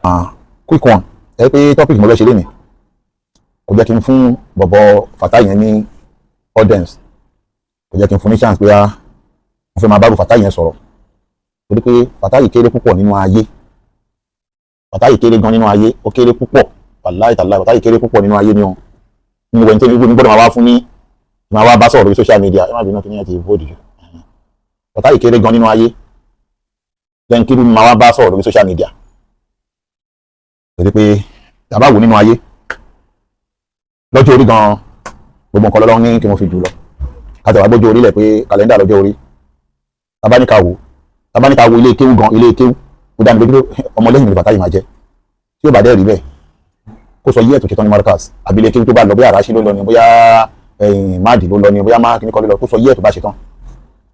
Quick one, ẹ pé topic mo fẹ́ ṣe lénìí kò jẹ́ kí n fún bọ̀bọ̀ Fatai yẹn ní audience, kò jẹ́ kí n fún ní chance pé á mo fẹ́ máa bá Fatai yẹn sọ̀rọ̀, torí pé Fatai kéré púpọ̀ nínú ayé. Fatai kéré gan nínú ayé, ó kéré púpọ̀. Wàláì tàláì, Fatai kéré púpọ̀ nínú ayé ni o. Nínú ẹni tó ní gbọ́dọ̀ máa wá fún ní máa wá bá sọ̀rọ̀ lórí social media. Ẹ má bínú, kí ni ẹ ti bóòdù jù. Fatai kéré gan nínú ayé lẹ́yìn kí ló máa wá bá sọ̀rọ̀ lórí social media, torí pé tàbá wò nínú ayé lọ́jọ́ orí gan, gbogbo nǹkan lọ́lọ́run ní kí mo fi jù lọ. Kájà wá gbójú orí lẹ̀ pé kàlẹ́ndà lọ́jọ́ orí. Tabaníkà wo ilé kéwú gan, ilé kéwú, ó dá mi lójú pé ọmọlẹ́yìn mi Fatai máa jẹ́. Tí ó bá dẹ́ rí bẹ́ẹ̀, kó sọ yí ẹ̀ tó ṣe tán ní Markaz àbí ilé kéwú tó bá lọ, bóyá àràṣí ló lọ ni, bóyá máàdì ló lọ ni, bóyá má kíní kọ́ ló lọ, kó sọ yí ẹ̀ tó bá ṣe tán,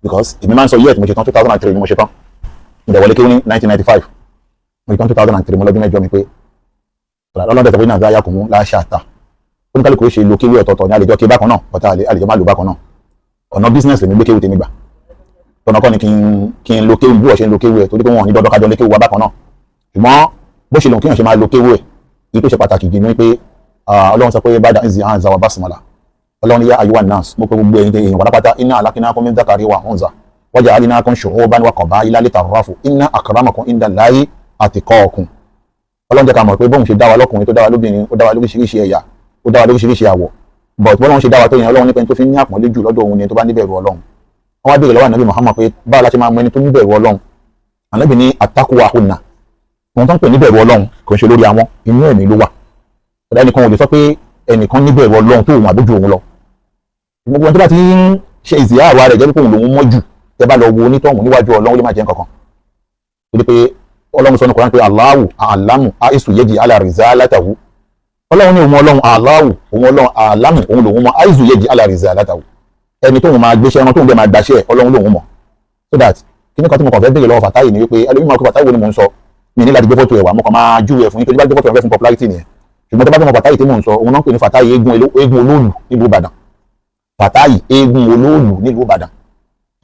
because èmi máa ń sọ yí ẹ̀ tí mo ṣe tán. 2003 ni mo ṣe tán. Mo dẹ̀ wọlé kéwú ní 1995. Mo ṣe tán 2003. Mo lọ́dún 8 mi pé ọlọ́dẹ sọ pé náà yà kò mú láṣà ta. Oníkálukú ṣe lo kéwú ọ̀tọ̀ọ̀tọ̀ ní àlejò ké bákan náà bọ́tà àlejò má lò bákan náà. Ọ̀nà business lèmi gbé kéwú tèmi gbà. Tọ̀nà kọ́ ni kí n lo kéwú bí wọ́n ṣe ń lo kéwú ẹ̀, torí pé wọn ò ní dandan kájọ lé kéwú wa bákan náà. Ṣùgbọ́n bó ṣe lòun kíyàn ṣe máa lo kéwú ẹ̀, èyí tó ṣe pàtàkì jù ní pé Ọlọ́run sọ pé bada ìzì àǹzà wa basmala. Ọlọ́run yá ayúwa nas, mo pe gbogbo ẹ̀yin èèyàn pátápátá, inna khalaqnakum min dhakarin wa unsa wa ja'alnakum shu'uban wa qaba'ila lita'arafu inna akramakum indallahi atqakum. Ọlọ́run jẹ́ ká mọ̀ pé bóun ṣe dá wa lọ́kùnrin, tó dá wa lóbìnrin, ó dá wa lóríṣiríṣi ẹ̀yà, ó dá wa lóríṣiríṣi àwọ̀, but bọ́lọ́run ṣe dá wa tó yẹn, Ọlọ́run nípa ẹni tó fi ní àpọ́nlé jù lọ́dọ̀ òun ni tó bá níbẹ̀rù Ọlọ́run. Wọ́n wá béèrè lọ́wọ́ Ànábì Muhammad pé báwo la ṣe máa mọ ẹni tó níbẹ̀rù Ọlọ́run? Ànábì ní àtàkùwà hùnà. Ohun tó ń pè níbẹ̀rù Ọlọ́run kò ń ṣe lórí àwọn, inú ẹ̀mí ló wà. Ọ̀dà ẹnìkan ò lè sọ pé ẹnìkan níbẹ̀rù Ọlọ́run tó òun àbójú òun lọ. Gbogbo ẹni tó bá ti ń ṣe ìzìyà àwa rẹ̀ jẹ́ pé òun lòun mọ́ jù, tẹ́ bá lọ wo onítọ̀hún níwájú Ọlọ́run, ó lè má jẹ́ nǹkan kan, torí pé Ọlọ́run sọ ní Kùránì pé Allahu a'lamu aisu yẹ́jì ala risalatahu. Ọlọ́run ní òun Ọlọ́run, Allahu, òun Ọlọ́run, a'lamu, òun lòun mọ, aisu yẹ́jì ala risalatahu, ẹni tóun máa gbéṣẹ́ ẹran tóun dẹ̀ máa gbaṣẹ́, Ọlọ́run lòun mọ̀. So that kí ní kan tí mo kàn fẹ́ béèrè lọ́wọ́ Fatai ni wípé ẹlòmíì máa kó Fatai wo ni mò ń sọ. Mi ní láti gbé fọ́tò ẹ̀ wá, mo kàn máa júwe ẹ̀ fún yín, torí bá gbé fọ́tò ẹ̀ fẹ́ fún popularity nìyẹn. Ṣùgbọ́n tó bá fẹ́ mọ Fatai tí mò ń sọ, òun náà ń pè ní Fatai eégún olóòlù nílùú Ìbàdàn. Fatai eégún olóòlù nílùú Ìbàdàn.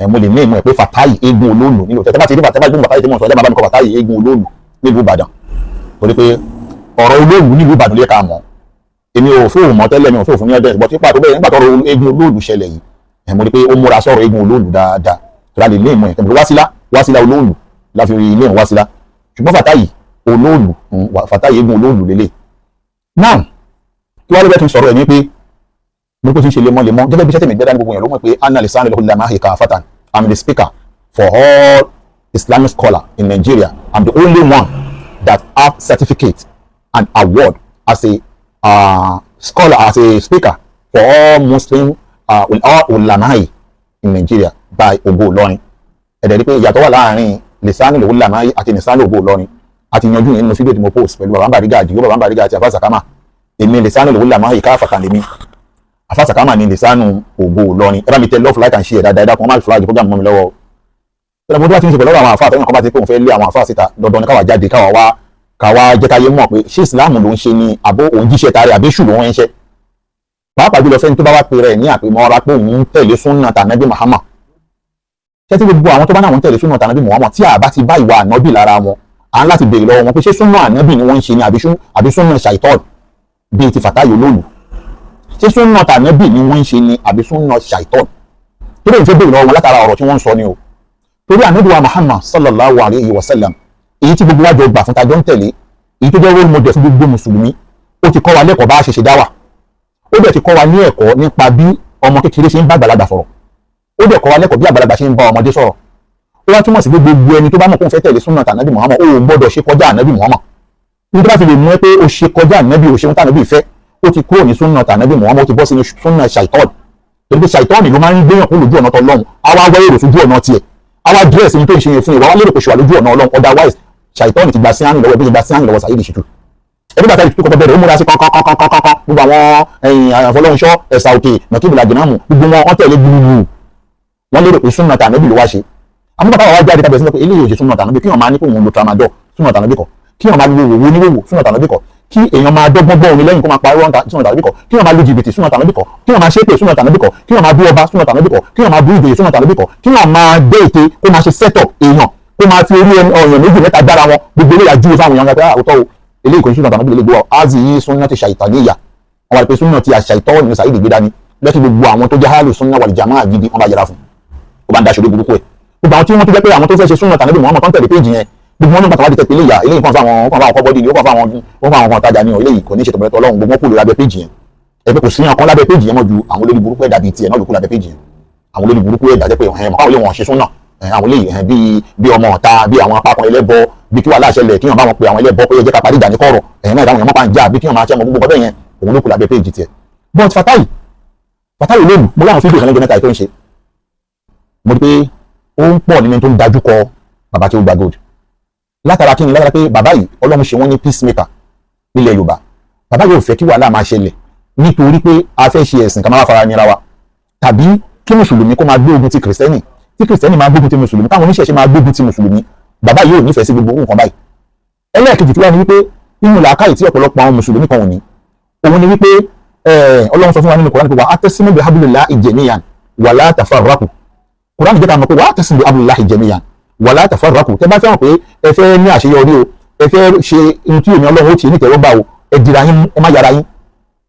Ẹ̀ mo lè ní ìmọ̀ ẹ̀ pé Fatai eégún olóòlù nílùú. Tẹ́ bá ti rí Fatai bá gbé Fatai tí mò ń sọ, ẹ̀ bá mi kọ Fatai eégún olóòlù nílùú Ìbàdàn, torí pé ọ̀rọ̀ olóòlù nílùú Ìbàdàn lè ká mọ̀. Èmi ò fóònù mọ́ tẹ́lẹ̀, mi ò fóònù fún ní ọdẹ, but nípa tó bẹ́ẹ̀, nígbà tọ́rọ̀ eégún olóòlù ṣẹlẹ̀ yìí, ẹ̀ mo rí pé ó múra sọ̀rọ̀ eégún olóòlù dáadáa tó lè ní ìmọ̀ ẹ̀ tẹ̀mí wásílá wásílá olóòlù láfi rí ilé ìwọ̀n wásílá. Ṣùgbọ́n Fatai olóòlù, Fatai eégún olóòlù lélẹ̀ now. Kí wàá ló bẹ́ẹ̀ tún sọ̀rọ̀ ẹ̀ ní pé mo kó ti ń ṣe lemọ́lemọ́ gẹ́gẹ́ bí iṣẹ́ tèmi gbẹ́dá ní gbogbo yẹn ló mọ̀ pé ana lisanul ulama'i kafatan. I'm the speaker for all Islamic scholar in Nigeria. I'm the only one that have certificate and award as a scholar, as a speaker for all Muslim, all ulama'i in Nigeria by Ògo Ìlọrin. Ẹ̀dẹ̀ rí pé ìyàtọ̀ wà láàrin lisanul ulama'i àti lisanul Ògo Ìlọrin. Àti yanjú yẹn nínú fídíò tí mo post pẹ̀lú bàbá Bariga àdìgbò, bàbá Bariga àti Afa Sakama. Èmi lisanul ulama'i kafatan lèmi, Afa Sakama ni lisanu Ògo Ìlọrin. Ẹ bá mi tẹ love, like and share dáadáa. Ẹ dákun, wọn má flag program mọ́ mi lọ́wọ́. Tọ́lá mo tó bá ti ń ṣe pẹ̀lú àwọn àfa àtẹ́yìn kan bá ti pé òun fẹ́ lé àwọn àfa síta, dandan ni káwa jáde, káwa jẹ́ káyé mọ̀ pé ṣé ìsìláàmù ló ń ṣe ni, àbó òun jíṣẹ́ tààrẹ, àbí èṣù ló ń ṣe. Pàápàá jùlọ fẹ́ni tó bá wá pe rẹ̀ ní àpèmọ́ra pé òun ń tẹ̀lé súnà tànàbí Muhammad. Ṣé tí gbogbo àwọn tó bá náà ń tẹ̀lé súnà tànàbí Muhammad, tí àbá ti bá ìwà ànábì lára wọn, à ń láti béèrè lọ́wọ́ wọn pé ṣé súnà ànábì ni wọ́n ń ṣe ni, àbí súnà ṣàìtọ́n bíi ti Fatai olóòlù? Ṣé súnà tànábì ni wọ́n ń ṣe ni, àbí súnà ṣàìtọ́n? Torí ìfẹ́ béèrè lọ́wọ́ wọn látara ọ̀rọ̀ tí wọ́n ń sọ ni o. Torí ànábì wa Muhammad sallallahu alayhi wa sallam, èyí tí gbogbo wa jọ gbà fún, tajọ́ ń tẹ̀lé, èyí tó jẹ́ role model fún gbogbo mùsùlùmí, ó ti kọ́ wa lẹ́kọ̀ọ́ bá a ṣe ṣe dáwà. Ó dẹ̀ ti kọ́ wa ní ẹ̀kọ́ nípa bí ọmọ kékeré ṣe ń bá àgbàlagbà sọ̀rọ̀. Ó dẹ̀ kọ́ wa lẹ́kọ̀ọ́ bí àgbàlagbà ṣe ń bá ọmọdé sọ̀rọ̀. Ó wá túmọ̀ sí pé gbogbo ẹni tó bá mọ̀ kó ń fẹ́ tẹ̀lé súnà tànábì Muhammad, ó gbọ́dọ̀ ṣe kọjá ànábì Muhammad. Ní tó bá fi lè mú ẹ pé ó ṣe kọjá ànábì, ó ṣe ń tànábì fẹ́, ó ti kúrò ní súnà tànábì Muhammad, ó ti bọ́ sínú súnà ṣàìtọ́ọ̀nù, torí pé ṣàìtọ́ọ̀nù ló máa ń gbéyàn kó lójú ọ̀nà tọlọ́hun. Á wá wá èrò sójú ọ̀nà tiẹ̀, á wá dírẹ̀sì ní tó ń ṣe yẹn fún ìwà wá lérò pé ṣe wà lójú ọ̀nà Ọlọ́run. Otherwise, ṣàìtọ́ọ̀nù ti gba sí àrùn lọ́wọ́, bí ti gba sí àrùn lọ́wọ́ Saheed Shittu. Ẹbí bàtà ìtúkọ̀ bẹ̀rẹ̀, ó múra sí kọ́ńkọ́ńkọ́ńkọ́. Gbogbo àwọn ẹ̀yìn àfọlọ́nṣọ́ ẹ̀sà òkè nàkíbìlà jìnnàmù, gbogbo wọn wọ́n tẹ̀lé gbùgbù, wọ́n lérò pé súnà tànábì ló wá ṣe. Àmọ́ bàbá wa jáde tàbí pé eléyìí ò ṣe súnà tànábì. Kí wọ́n máa ní kó òun lo tramadol, súnà tànábì kọ́. Kí wọ́n máa lo òwò oníwòwò, súnà tànábì kọ́. Kí èèyàn máa dọ́gbọ́n gbọ́ orin lẹ́yìn, kó máa pa irọ́, súnà tànábì kọ́. Kí wọ́n máa lu jìbìtì, súnà tànábì kọ́. Kí wọ́n máa ṣépè, súnà tànábì kọ́. Kí wọ́n máa bú ọba, súnà tànábì kọ́. Kí wọ́n máa bú ìjòyè, súnà tànábì kọ́. Kí wọ́n máa dé ète, kó máa ṣe set up èèyàn. Kó máa fi orí ọ̀yàn méjì mẹ́ta dára wọn, gbogbo eléyà júwe fáwọn èèyàn pé àwòtọ́ o, eléyìí kò ní súnà tàbí eléyìí gbọ́ azi yìí súnà ti ṣàìtàníyà. Wọn wà pé súnà ti àṣà ìtọ́ ní Saheed gbé dání lẹ́kì. Gbogbo àwọn tó jẹ́ hálù súnà wal jamaa gidi, wọn bá yẹra fún ó, bá ń daṣọ lé burúkú ẹ̀. Gbogbo àwọn tí wọ́n tó jẹ́ pé àwọn tó fẹ́ ṣe súnà tàbí Muhammad tó ń tẹ̀lé péjì yẹn, gbogbo wọn nígbà tó wá di tẹ̀pẹ́ eléyà, eléyìí kan fáwọn kan, fáwọn kọ́bọ́dì ni ó kàn fáwọn, ó fáwọn kan tajà ní o, eléyìí kò ní ṣe tọ̀bẹ̀rẹ̀ tọ́lọ́run. Gbogbo wọn kò lè lábẹ́ péjì yẹn. Ẹ pé kò sí ọkàn lábẹ́ péjì yẹn mọ́ ju àwọn olórí burúkú ẹ̀dá bíi tiẹ̀ náà ló kú lábẹ́ péjì yẹn. Àwọn olórí burúkú ẹ̀dá jẹ́ pé ẹ̀hìn mọ̀ káwọn lè wọ́n ṣe súnà, àwọn eléyìí ẹ̀hìn bíi ọmọ ọ̀ta, bíi àwọn apá kan ẹlẹ́bọ, bíi kí wàhálà ṣẹlẹ̀, kí wọ́n bá wọn pe àwọn ẹlẹ́bọ pé ẹ jẹ́ ká parí ìjà ní kọ̀rọ̀, ẹ̀hìn náà ìdáhùn yẹn mọ́ pa ń jà, bí kí wọ́n máa ṣẹ́ mọ gbogbo ọbẹ̀ yẹn, òun ló kù lábẹ́ péjì tiẹ̀. But Fatai olóòlù, mo láwọn fídíò kan lẹ́jọ́ mẹ́ta tó ń ṣe, mo rí pé ó ń pọ̀ nínú tó ń dájú kọ bàbá tí ó gba gold. Látara kí ni? Látara pé bàbá yìí, Ọlọ́run ṣe wọ́n ní peacemaker nílẹ̀ Yorùbá. Bàbá yóò fẹ́ kí wàhálà máa ṣẹlẹ̀ nítorí pé a fẹ́ ṣe ẹ̀sìn ká máa fara nira wa, tàbí kí mùsùlùmí kó máa gbé ogun ti kìrìsìtẹ́nì, tí kìrìsìtẹ́nì máa gbógun ti mùsùlùmí, káwọn oníṣẹ̀ṣe máa gbógun ti mùsùlùmí. Bàbá yìí ò nífẹ̀ẹ́ sí gbogbo nǹkan báyìí. Ẹlẹ́ẹ̀kejì tí wá ní wípé inú làákàyè tí ọ̀pọ̀lọpọ̀ àwọn mùsùlùmí kan ò ní, òun ni wípé Ọlọ́run sọ fún wa nínú Kùránì pé wa'tasimu bihablillahi jami'an wala tafarraqu. Kùránì jẹ́ ká mọ̀ pé wa'tasimu bihablillahi jami'an wala tafarraqu. Tẹ́ bá fẹ́ràn pé ẹ fẹ́ ní àṣeyọrí o, ẹ fẹ́ ṣe ohun tí èmi Ọlọ́run ó ti ní tẹ̀wọ́gbà o, ẹ dira yín, ẹ má yára yín.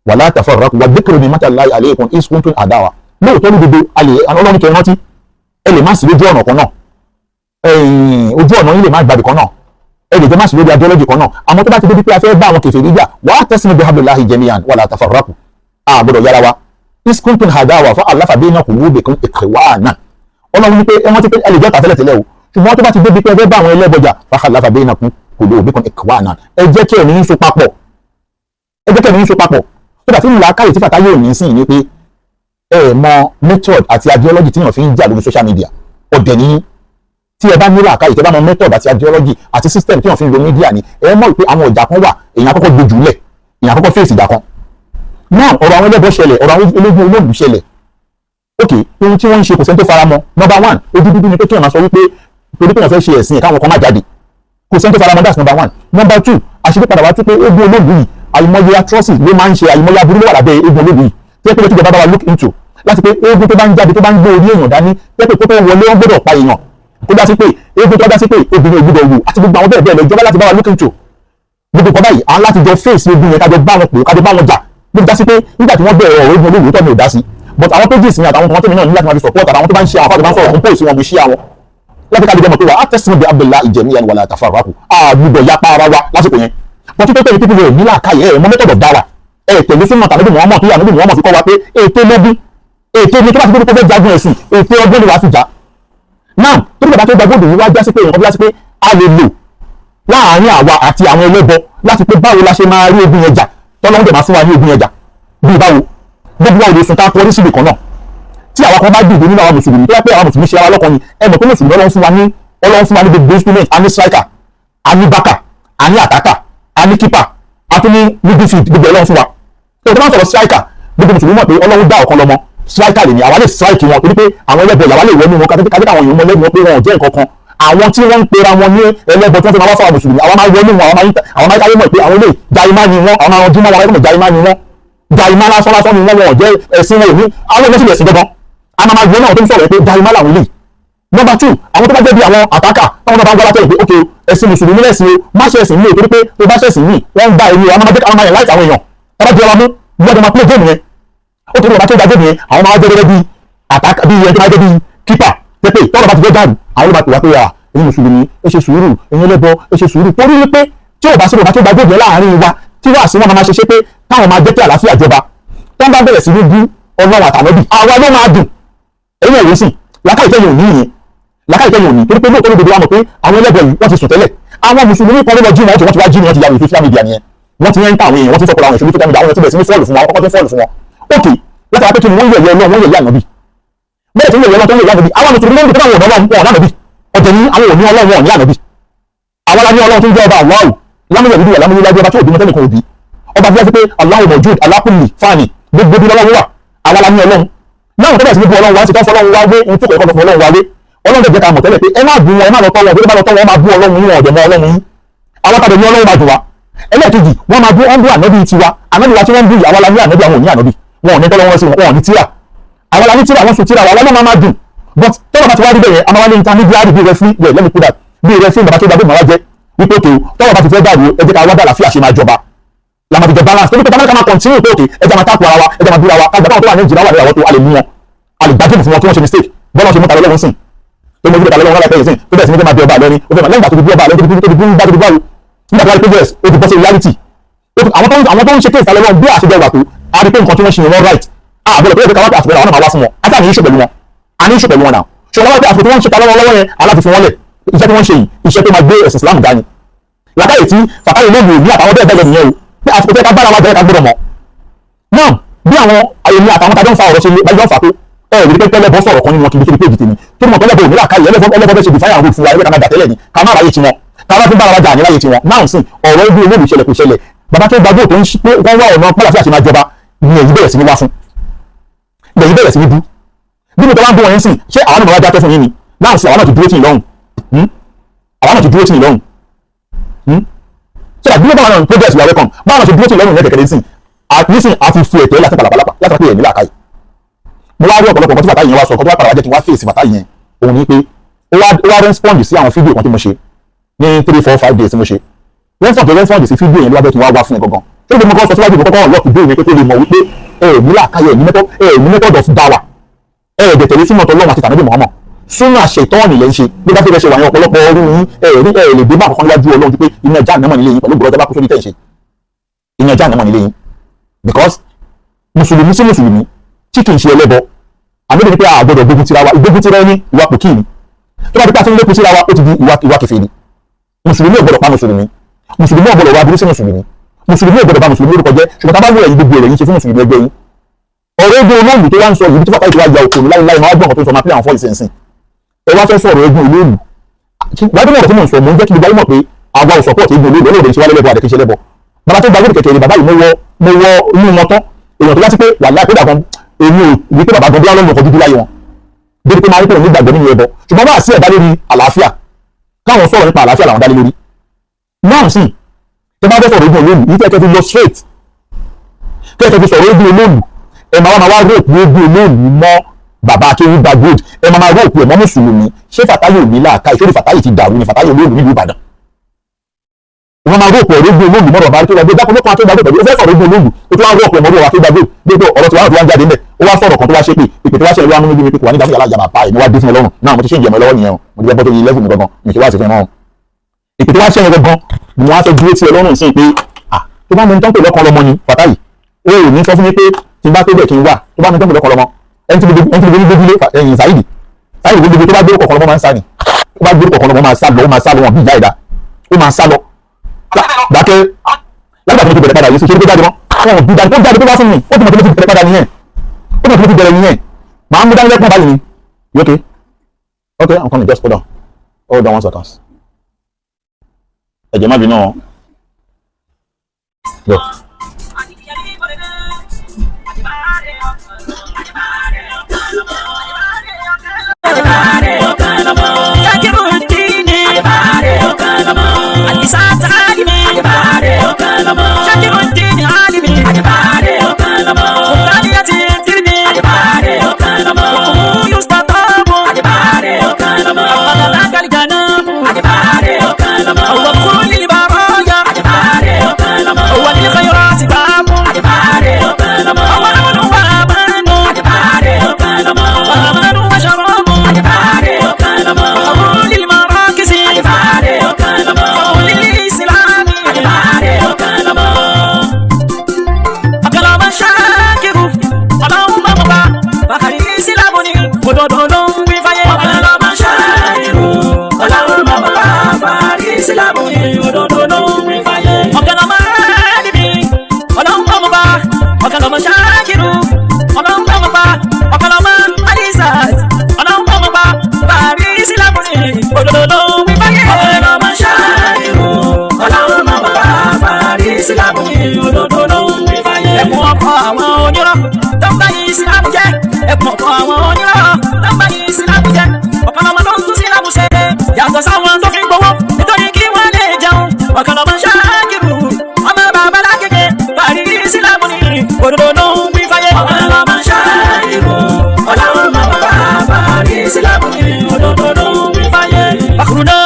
Wala tafarraqu wadhkuru ni'matallahi alaykum iz kuntum a'da'a. Lóòótọ́ ní gbogbo alẹ́ Ọlọ́run kẹ́ rántí, ẹ lè má sí lójú ọ̀nà kan náà, ojú ọ̀nà yín lè má gbàbì kan náà, ẹ lè jẹ́ má sí lórí ideology kan náà, àmọ́ tó bá ti débi pé a fẹ́ bá àwọn kèfèrí jà, wa'tasimu bihablillahi jami'an wala tafarraqu, a gbọ́dọ̀ yára wa. Iz kuntum a'da'a fa allafa bayna qulubikum ikhwana. Ọlọ́run ní pé ẹ rántí pé ẹ lè jẹ́ ọ̀tá tẹ́lẹ̀tẹ́lẹ̀ o, ṣùgbọ́n tó bá ti débi pé ẹ fẹ́ bá àwọn ẹlẹ́bọjà, fa allafa bayna qulubikum ikhwana, ẹ jẹ́ kí ẹ̀mí yín so papọ̀, ẹ jẹ́ kí ẹ̀mí yín so papọ̀. Tó dà tí nìlá káyè tí fàtà yóò ní sí ní pé ẹ mọ method àti ideology tí yàn fi ń jà lórí social media. Ọ̀dẹ̀ ní tí ẹ bá ní làákàyè, tẹ bá mọ method àti ideology àti system tí yàn fi ń lo media ni, ẹ mọ̀ pé àwọn ọjà kan wà, èèyàn àkọ́kọ́ gbójú lẹ̀, èèyàn àkọ́kọ́ fèsì ìjà kan náà. Ọ̀rọ̀ àwọn ẹlẹ́bọ ṣẹlẹ̀, ọ̀rọ̀ àwọn ológun olóògùn ṣẹlẹ̀. Ok, ohun tí wọ́n ń ṣe, kò sẹ́ni tó fara mọ́. Number one, ojú dúdú ni pé kí wọ́n máa sọ wípé torí pé wọ́n fẹ́ ṣe ẹ̀sìn ẹ̀, káwọn kan má jáde. Kò sẹ́ni tó fara mọ́. That's number one. Number two, àṣírí padà wá tún pé ogun olóògùn yìí, àìmọye atrocities ló máa ń ṣe, àìmọye aburú ló wà lábẹ́ ogun olóògùn yìí tí ẹ pé tíjọba bá wa look into láti pé eégún tó bá ń jáde, tó bá ń gbé orí èèyàn dání, tẹ́ pé kó tó wọlé, wọ́n gbọ́dọ̀ pa èèyàn, kó dá sí pé eégún tó dá sí pé obìnrin ò gbọ́dọ̀ wò, àti gbogbo àwọn bẹ́ẹ̀ bẹ́ẹ̀ lọ. Ìjọba láti bá wa look into gbogbo nǹkan báyìí, à ń láti jọ face ogun yẹn, kájọ bá wọn pò, kájọ bá wọn jà. Ló dá sí pé nígbà tí wọ́n bẹ̀rẹ̀ ọ̀rọ̀ ogun olóògùn tó mi ò dá sí, but àwọn pages mi àtàwọn kan tèmi náà ní láti máa fi support, àtàwọn tó bá ń ṣe, àwọn afáàtò bá ń sọ̀rọ̀, ń post wọn, mo share wọn láti ká lè jẹ́ mọ̀ pé wa'tasimu bihablillahi jami'an wala tafarraqu, àgbùdọ̀ yapa ara wa lásìkò yẹn. But tó tẹ̀lé people rẹ̀ ní làákàyè, ẹ̀ mọ́ method of dawa, ẹ̀ tẹ̀lé súnmọ́ tàbí Muhammad tó yà níbi Muhammad fi kọ́ wa pé ètò lógún, ètò ní tó bá ti dé kó fẹ́ jagun ẹ̀sìn, ètò ọgbọ́n ni wàá fi jà náà. Tó ní bàbá tó gba góòdù yìí wá já sí pé nǹkan bí já sí pé a lè lò láàárín àwa àti àwọn ẹlẹ́bọ láti pé báwo la ṣe máa rí ogun yẹn jà, tọ́lọ́run dẹ̀ máa fún wa ní ogun yẹn jà. Bí báwo? Gbogbo wa ò lè sùn ká kọrí síbi kan náà. Tí àwa kan bá dìde nínú àwọn mùsùlùmí, tó yẹ pé àwọn mùsùlùmí ṣe ara lọ́kàn ni, ẹ mọ̀ pé mùsùlùmí, Ọlọ́run fún wa ní gbogbo instrument. A ní striker, a ní backer, a ní attacker, a ní keeper, a tún ní midfield. Gbogbo Ọlọ́run fún wa. Tó tó bá ń sọ̀rọ̀ striker, gbogbo mùsùlùmí mọ̀ pé Ọlọ́run dá ọ̀kan lọ́mọ striker lè ní. Àwa lè strike wọn torí pé àwọn ẹlẹ́bọ ìyàwó lè wọnú wọn kájí káwọn èèyàn mọ lẹ́nu wọn pé wọn ò jẹ́ nǹkan kan. Àwọn tí wọ́n ń pera wọn ní ẹlẹ́bọ tí wọ́n fi máa wá fáwọn mùsùlùmí, àwọn máa wọnú wọn, àwọn máa káyé mọ̀ pé àwọn ilé jaima ni wọn, àwọn máa ranjú mọ́ wọn, jaima ni wọn, jaima lásán lásán ni wọn, wọn ò jẹ́ ẹ̀sìn wọn ò ní àwọn ẹlẹ́sìn ẹ̀sìn gangan. A máa wọ náà tó ń sọ̀rọ̀ pé jaima làwọn ilé. Number two, àwọn tó bá jẹ́ bí àwọn attacker, táwọn náà bá ń gbá látẹ̀lẹ̀ pé ok, ẹ̀sìn mùsùlùmí lẹ́sìn o, má ṣe ẹ̀sìn míì torí pé tó bá ṣẹ̀sìn míì, wọ́n ń gba èmi o. Àwọn máa jẹ́ àwọn máa yẹn láìka àwọn èèyàn tó bá jẹ́ wa mú gbọ́dọ̀ máa play game yẹn. Ó torí ọba tó gba game yẹn, àwọn máa jẹ́ gẹ́gẹ́ bí attacker, bí ẹni tó máa jẹ́ bí keeper pépè. Tọ́lọ̀ bá ti fẹ́ dàrú, àwọn ló máa pè wá pé à, ẹ̀yin mùsùlùmí, ẹ ṣe sùúrù, ẹ̀yin ẹlẹ́bọ, ẹ ṣe sùúrù, torí wípé tí ò bá sí ọba tó gba game yẹn láàárín wa, tí wàá sí wọn máa ṣe ṣe pé táwọn máa jẹ́ kí àlàáfíà jọba, tó ń bá bẹ̀rẹ̀ sí ní bú Ọlọ́run àtàlọ́bì, àwa ló máa dùn. Ẹ̀yin ẹ̀wọ̀ sìn làákàyè tẹ́yìn òní yẹn, làákàyè tẹ́yìn òní, torí pé lóòótọ́ lódodo wa mọ̀ pé àwọn ẹlẹ́bọ yìí, wọ́n ti sùn tẹ́lẹ̀. Àwọn mùsùlùmí kan ló lọ jí wọn, wọ́n ti wá jí wọn, wọ́n ti yà wò social media nìyẹn. Wọ́n ti ń ta àwọn èèyàn, wọ́n ti sọ̀kọ̀ àwọn ìṣòro social media, àwọn ti bẹ̀rẹ̀ sí ní fall fún wọn, àwọn kọ́kọ́ ti fall fún wọn. Ok, látara pé kí ni wọ́n yẹ̀yẹ́ Ọlọ́run, wọ́n yẹ̀yẹ́ ànábì. Bẹ́ẹ̀ tí wọ́n yẹ̀yẹ́ Ọlọ́run tó ń yẹ̀yẹ́ ànábì, àwọn mùsùlùmí ló ń dùn káwọn ọ̀dọ́ wọn ànábì ọ̀tẹ̀ ní àwọn òní Ọlọ́run, wọn ní ànábì. Àwọn alá ní Ọlọ́run tó ń jẹ́ ọba Allahu lámúyẹ̀ dídú lámúyẹ̀ lájú, ọba tí òbí mọ́tẹ́nìkan òbí, ọba tí wọ́n ti pé Allahu mawjud ala kulli fani, gbogbo bí lọ́wọ́ wà. Àwọn alá ní Ọlọ́run náà tó bẹ̀rẹ̀ sí ní bu Ọlọ́run wá sí tó fọlọ́run wá wé ohun tí kò yẹ kó fọlọ́run wá wé. Ọlọ́run tẹ̀ jẹ́ ká mọ̀ tẹ́lẹ̀ pé ẹ má bú wọn, ẹ má lọ tọ́ wọn, bí ẹ bá lọ tọ́ wọn, máa bú Ọlọ́run yín, wọn ọ̀dẹ̀ mọ́ Ọlọ́run yín. Àwọn tàbí ní Ọlọ́run máa dùn wá. Ẹlẹ́ẹ̀kejì, wọ́n máa bú, wọ́n bú ànábì tiwa, ànábì wa tí wọ́n ń bú yìí. Àwa la ní ànábì, àwọn ò ní ànábì, wọn ò ní tọ́lọ́wọ́ sí wọn, wọn ò ní tíra. Àwa la ní tíra, wọ́n sun tíra wa, àwa náà máa dùn. But tọ́lọ̀ bá ti wá rí bẹ́ẹ̀ yẹn, a máa wá ní intermediary bíi referee. Yeah, let me put that. Bí rẹ fún bàbá tó gbàgbé màá jẹ wípé òkè tọ́wọ́ bá ti fẹ́ dàrú, ẹ jẹ́ ká wá bá àlàáfíà ṣe máa jọba, la máa fi jọ balance. Torí pé táwọn ká máa continue pé òkè ẹ jẹ́ máa tákù ara wa, ẹ jẹ́ máa búra wa, ká gbà báwọn tó wà ní Nàìjíríà wà ní àwọn tó a lè mú wọn, a lè gbájú fún wọn kí wọ́n ṣe mistake. Bọ́lá ṣe mú tàlẹ́ lọ́wọ́ sìn tó mọ ìdílé lọ́wọ́ láìpẹ́ yìí sìn tó bẹ̀rẹ̀ sí ní fẹ́ máa bí ọba àlọ́rin, ó fẹ́ máa lẹ́yìn ìgbà tó ti bí ọba àlọ́rin, tó ti bí bá tó ti báwo nígbà tó wá rí pé yes, ó ti bọ́ sí reality. Àwọn tó ń ṣe case tàlẹ́ lọ́wọ́ bí àṣejọ wà tó a rí pé nǹkan tí wọ́n ṣe yẹn wọ́n right àbẹ̀rẹ̀ pé káwá pé àsìkò àwọn náà máa wá fún wọn àti àní issue pẹ̀lú wọn, àní issue pẹ̀lú wọn náà. Ṣé wọ́n wá pé àsìkò tí wọ́n ń ṣe tàlẹ́ lọ́wọ́ yẹn aláti fi wọ́n lẹ̀, iṣẹ́ tí wọ́n ṣe yìí, iṣẹ́ tó máa gbé ẹ̀sìn Islam dání làkàyè tí Fàtáyé lóògùn ní àtàwọn bẹ́ẹ̀ bẹ́ẹ̀ lọ nìyẹn o, pé àsìkò tó yẹ ká bára wa jẹ́ ká gbọ́dọ̀ mọ̀ náà bí àwọn àyèmí àtàwọn tajọ́ ń fa ọ̀rọ̀ ṣe bájọ́ ń fà tó ẹ rí pé tẹ́lẹ̀bọ́ sọ̀rọ̀ kan nínú wọn kì í sórí péjì tèmi tó mọ̀ tẹ́lẹ̀bọ́ òní làkàyè ẹlẹ́fọ́ ẹlẹ́fọ́ fẹ́ ṣe define and rule fún wa, ẹgbẹ́ kan máa dà tẹ́lẹ̀ ni ká má ráyè tiwọn, ká má tún bára wa jà ní ráyè tiwọn náà sìn. Ọ̀rọ̀ ibi olóòlù ìṣẹ̀lẹ̀ kò ṣẹlẹ̀, bàbá tó gbàgbọ́ tó ń ṣe pé wọ́n wá ọ̀nà pálàfíà ṣe máa jọba ni èyí bẹ̀rẹ̀ sí ní wá fún, èyí bẹ̀rẹ̀ sí ní bú bí mo tọ́ wá ń bú wọn yín sìn. Ṣé àwọn náà wá dákẹ́ fún yín ni náà sìn? Àwọn náà ti dúró tì yín lọ́rùn, Àwọn náà ti dúró tì yín lọ́rùn so that bí wọ́n bá wọn progress, we are welcome. Báwọn ṣe dúró tì yín lọ́rùn yẹn kẹ̀kẹ́ sìn nísìn àti fi ètò ẹ̀ láti pàlàpàlà láti pé ẹ̀mí làákàyè. Mo wá rí ọ̀pọ̀lọpọ̀ nǹkan tí bàtà yẹn wá sọ, nǹkan tó wá padà wá jẹ́ kí n wá fèsì bàtà yẹn òun ni pé ó wá respond sí àwọn fídíò kan tí mo ṣe ní 3, 4, 5 days tí mo ṣe. Respond sí fídíò yẹn ló wá fẹ́ kí n wá wá fún ẹ gangan. Ṣé gbogbo nǹkan sọ síwájú, mo kọ́kọ́ unlock ìbéèrè mi pé kó lè mọ̀ wípé ẹ ní làákàyè, ẹ ní method of dawa, ẹ dẹ̀ tẹ̀lé súnmọ́ tọ́lọ́run àti tànàbí Muhammad, súnà ṣètọ́ọ̀nì lẹ́ ń ṣe. Bí bá fẹ́ ṣe wà ní ọ̀pọ̀lọpọ̀ ọdún yín, ẹ rí ẹ lè dé bá àkọ́kọ́ níwájú Ọlọ́run pé iná ẹja ànámọ̀ nílé yín pẹ̀lú gbọ́dọ̀ bá kú sórí tẹ̀ ń ṣe iná ẹja ànámọ̀ nílé yín, because mùsùlùmí sí mùsùlùmí tí kì í ṣe ẹlẹ́bọ, àbí ní pé a gbọ́dọ̀ gbógun tira wa. Ìgbógun tira ẹni ìwà pòkì ni. Tó bá ti pé àti ń lékun síra wa, ó ti di ìwà kèfèrí. Mùsùlùmí ò gbọ́dọ̀ pa mùsùlùmí, mùsùlùmí ò gbọ́dọ̀ wá burú sí mùsùlùmí, mùsùlùmí ò gbọ́dọ̀ bá mùsùlùmí lórúkọ jẹ́. Ṣùgbọ́n tá a bá wọ ẹ̀yìn gbogbo èrè yìí ṣe fún mùsùlùmí ẹgbẹ́ yín, ọ̀rọ̀ eégún olóòlù tó wá ń sọ yìí, tí fàtàkì tó wá ya òkò ní láíláí, máa gbọ́n kan tó ń sọ, máa pílẹ̀ àwọn fọ́ ìsẹ̀nsìn. Ẹ wá fẹ́ sọ̀rọ̀ eégún olóòlù wájú mọ̀ tí mò ń sọ, mò ń jẹ́ kí gbogbo ayé mọ̀ pé àwa ò support eégún olóòlù. Olóòlù ṣe wá lẹ́lẹ́bọ̀ àdẹ̀kí ṣe lẹ́bọ̀. Bàbá tó gbàgbé kẹ̀kẹ́ ni bàbá yìí, mo wọ inú wọn tán, èèyàn tó yá sí pé wàláhì kódà gan èmi ò wí pé bàbá gan bí wọn lọ́nà ọkọ̀ dúdú láyé wọn débi pé máa ń pè ní gbàgbọ́ nínú ẹbọ, ṣùgbọ́n bá sí ẹ̀dá lórí àlàáfíà, káwọn sọ̀rọ̀ nípa àlàáfíà làwọn dá lé lórí náà sì. Tẹ bá fẹ́ sọ̀rọ̀ eégún olóòlù yìí, kẹ́kẹ́ fi lọ straight, kẹ́kẹ́ fi sọ̀rọ̀ eégún olóòlù, ẹ máa wá rope eégún olóòlù mọ́ bàbá akéwì gba gold, ẹ máa rope ẹ̀ mọ́ mùsùlùmí. Ṣé Fàtáyé ò ní làákà ìṣòro? Fàtáyé ti dàrú ni, Fàtáyé olóòlù nílùú Ìbàdàn, wọ́n máa rope ọ̀rọ̀ eégún olóòlù mọ́rọ̀ bàbá tó gbàgbé dákun lókun akéwì gba gold pẹ̀lú. Ó fẹ́ sọ̀rọ̀ eégún olóòlù, ó tún wá rope ẹ̀ mọ́rọ̀ akéwì gba gold gbogbo ọ̀rọ̀ tí wàá tó wá ń jáde ńbẹ̀. Ó wá sọ̀rọ̀ kan tó wá ṣe pé ìpè tó wá ṣẹlẹ̀ wá múnú bí mi pé kò wá nígbà fún yàrá ìyá bàbá ẹ̀. Mo wá dé fún Ọlọ́run náà, mo ti ṣe ìjẹ̀mọ́ lọ́wọ́ nìyẹn o. Mo ti fẹ́ bọ́ tó yí level mi gangan, mi ṣe wá sí fún ẹ mọ́. Ìpè tó wá ṣẹlẹ̀ gangan ni mo wá fẹ́ dúró tí Ọlọ́run sí pé ah, tó bá mi tán pè lọ́kàn lọ́mọ ni Fàtáyì, ó ò ní sọ fún mi pé tí n bá tó bẹ̀ kí n wà. Tó bá mi tán pè lọ́kàn lọ́mọ, ẹni tí gbogbo ní gbójúlé ẹ̀yìn Saheed, Saheed gbogbo tó bá gbé kọ̀ọ̀kan lọ́mọ máa ń sá ni. Tó bá gbé kọ̀ọ̀kan lọ́mọ máa sá lọ, ó máa sá lọ wọn bí ìyá ẹ̀dá, ó máa sá lọ. Dákẹ́ lágbà tí mo ti bẹ̀rẹ̀ padà yìí, ṣe é tó jáde mọ́ wọn bí dájú, ó jáde tó bá fún mi, ó ti mọ̀ tó mo ti bẹ̀rẹ̀ padà nìyẹn, ó mọ̀ tó mo ti bẹ̀rẹ̀ nìyẹn. Màá mú dání lẹ́kùn báyìí ni. You okay? Okay, I'm coming. Just hold on, hold on one second. Ẹ jẹ́ má bínú o. Go. Ẹkùn ọkọ àwọn onírọ́ tó ń bá yìí sílámù jẹ́, ẹkùn ọkọ àwọn onírọ́ tó ń bá yìí sílámù jẹ́. Ọ̀kan lọ́mọ tó ń tún sílámù ṣe yàtọ̀ sáwọn tó fi ń gbowó nítorí kí wọ́n lè jẹun. Ọ̀kan lọ́mọ ṣáàkìrù ọmọ bàbá lágége parí sílámù ní òdodo ló ń wí fáyé. Ọ̀kan lọ́mọ ṣáàkìrù ọ̀làwọn bàbá parí sílámù ní òdodo ló ń wí fáyé. Bàkùrù náà.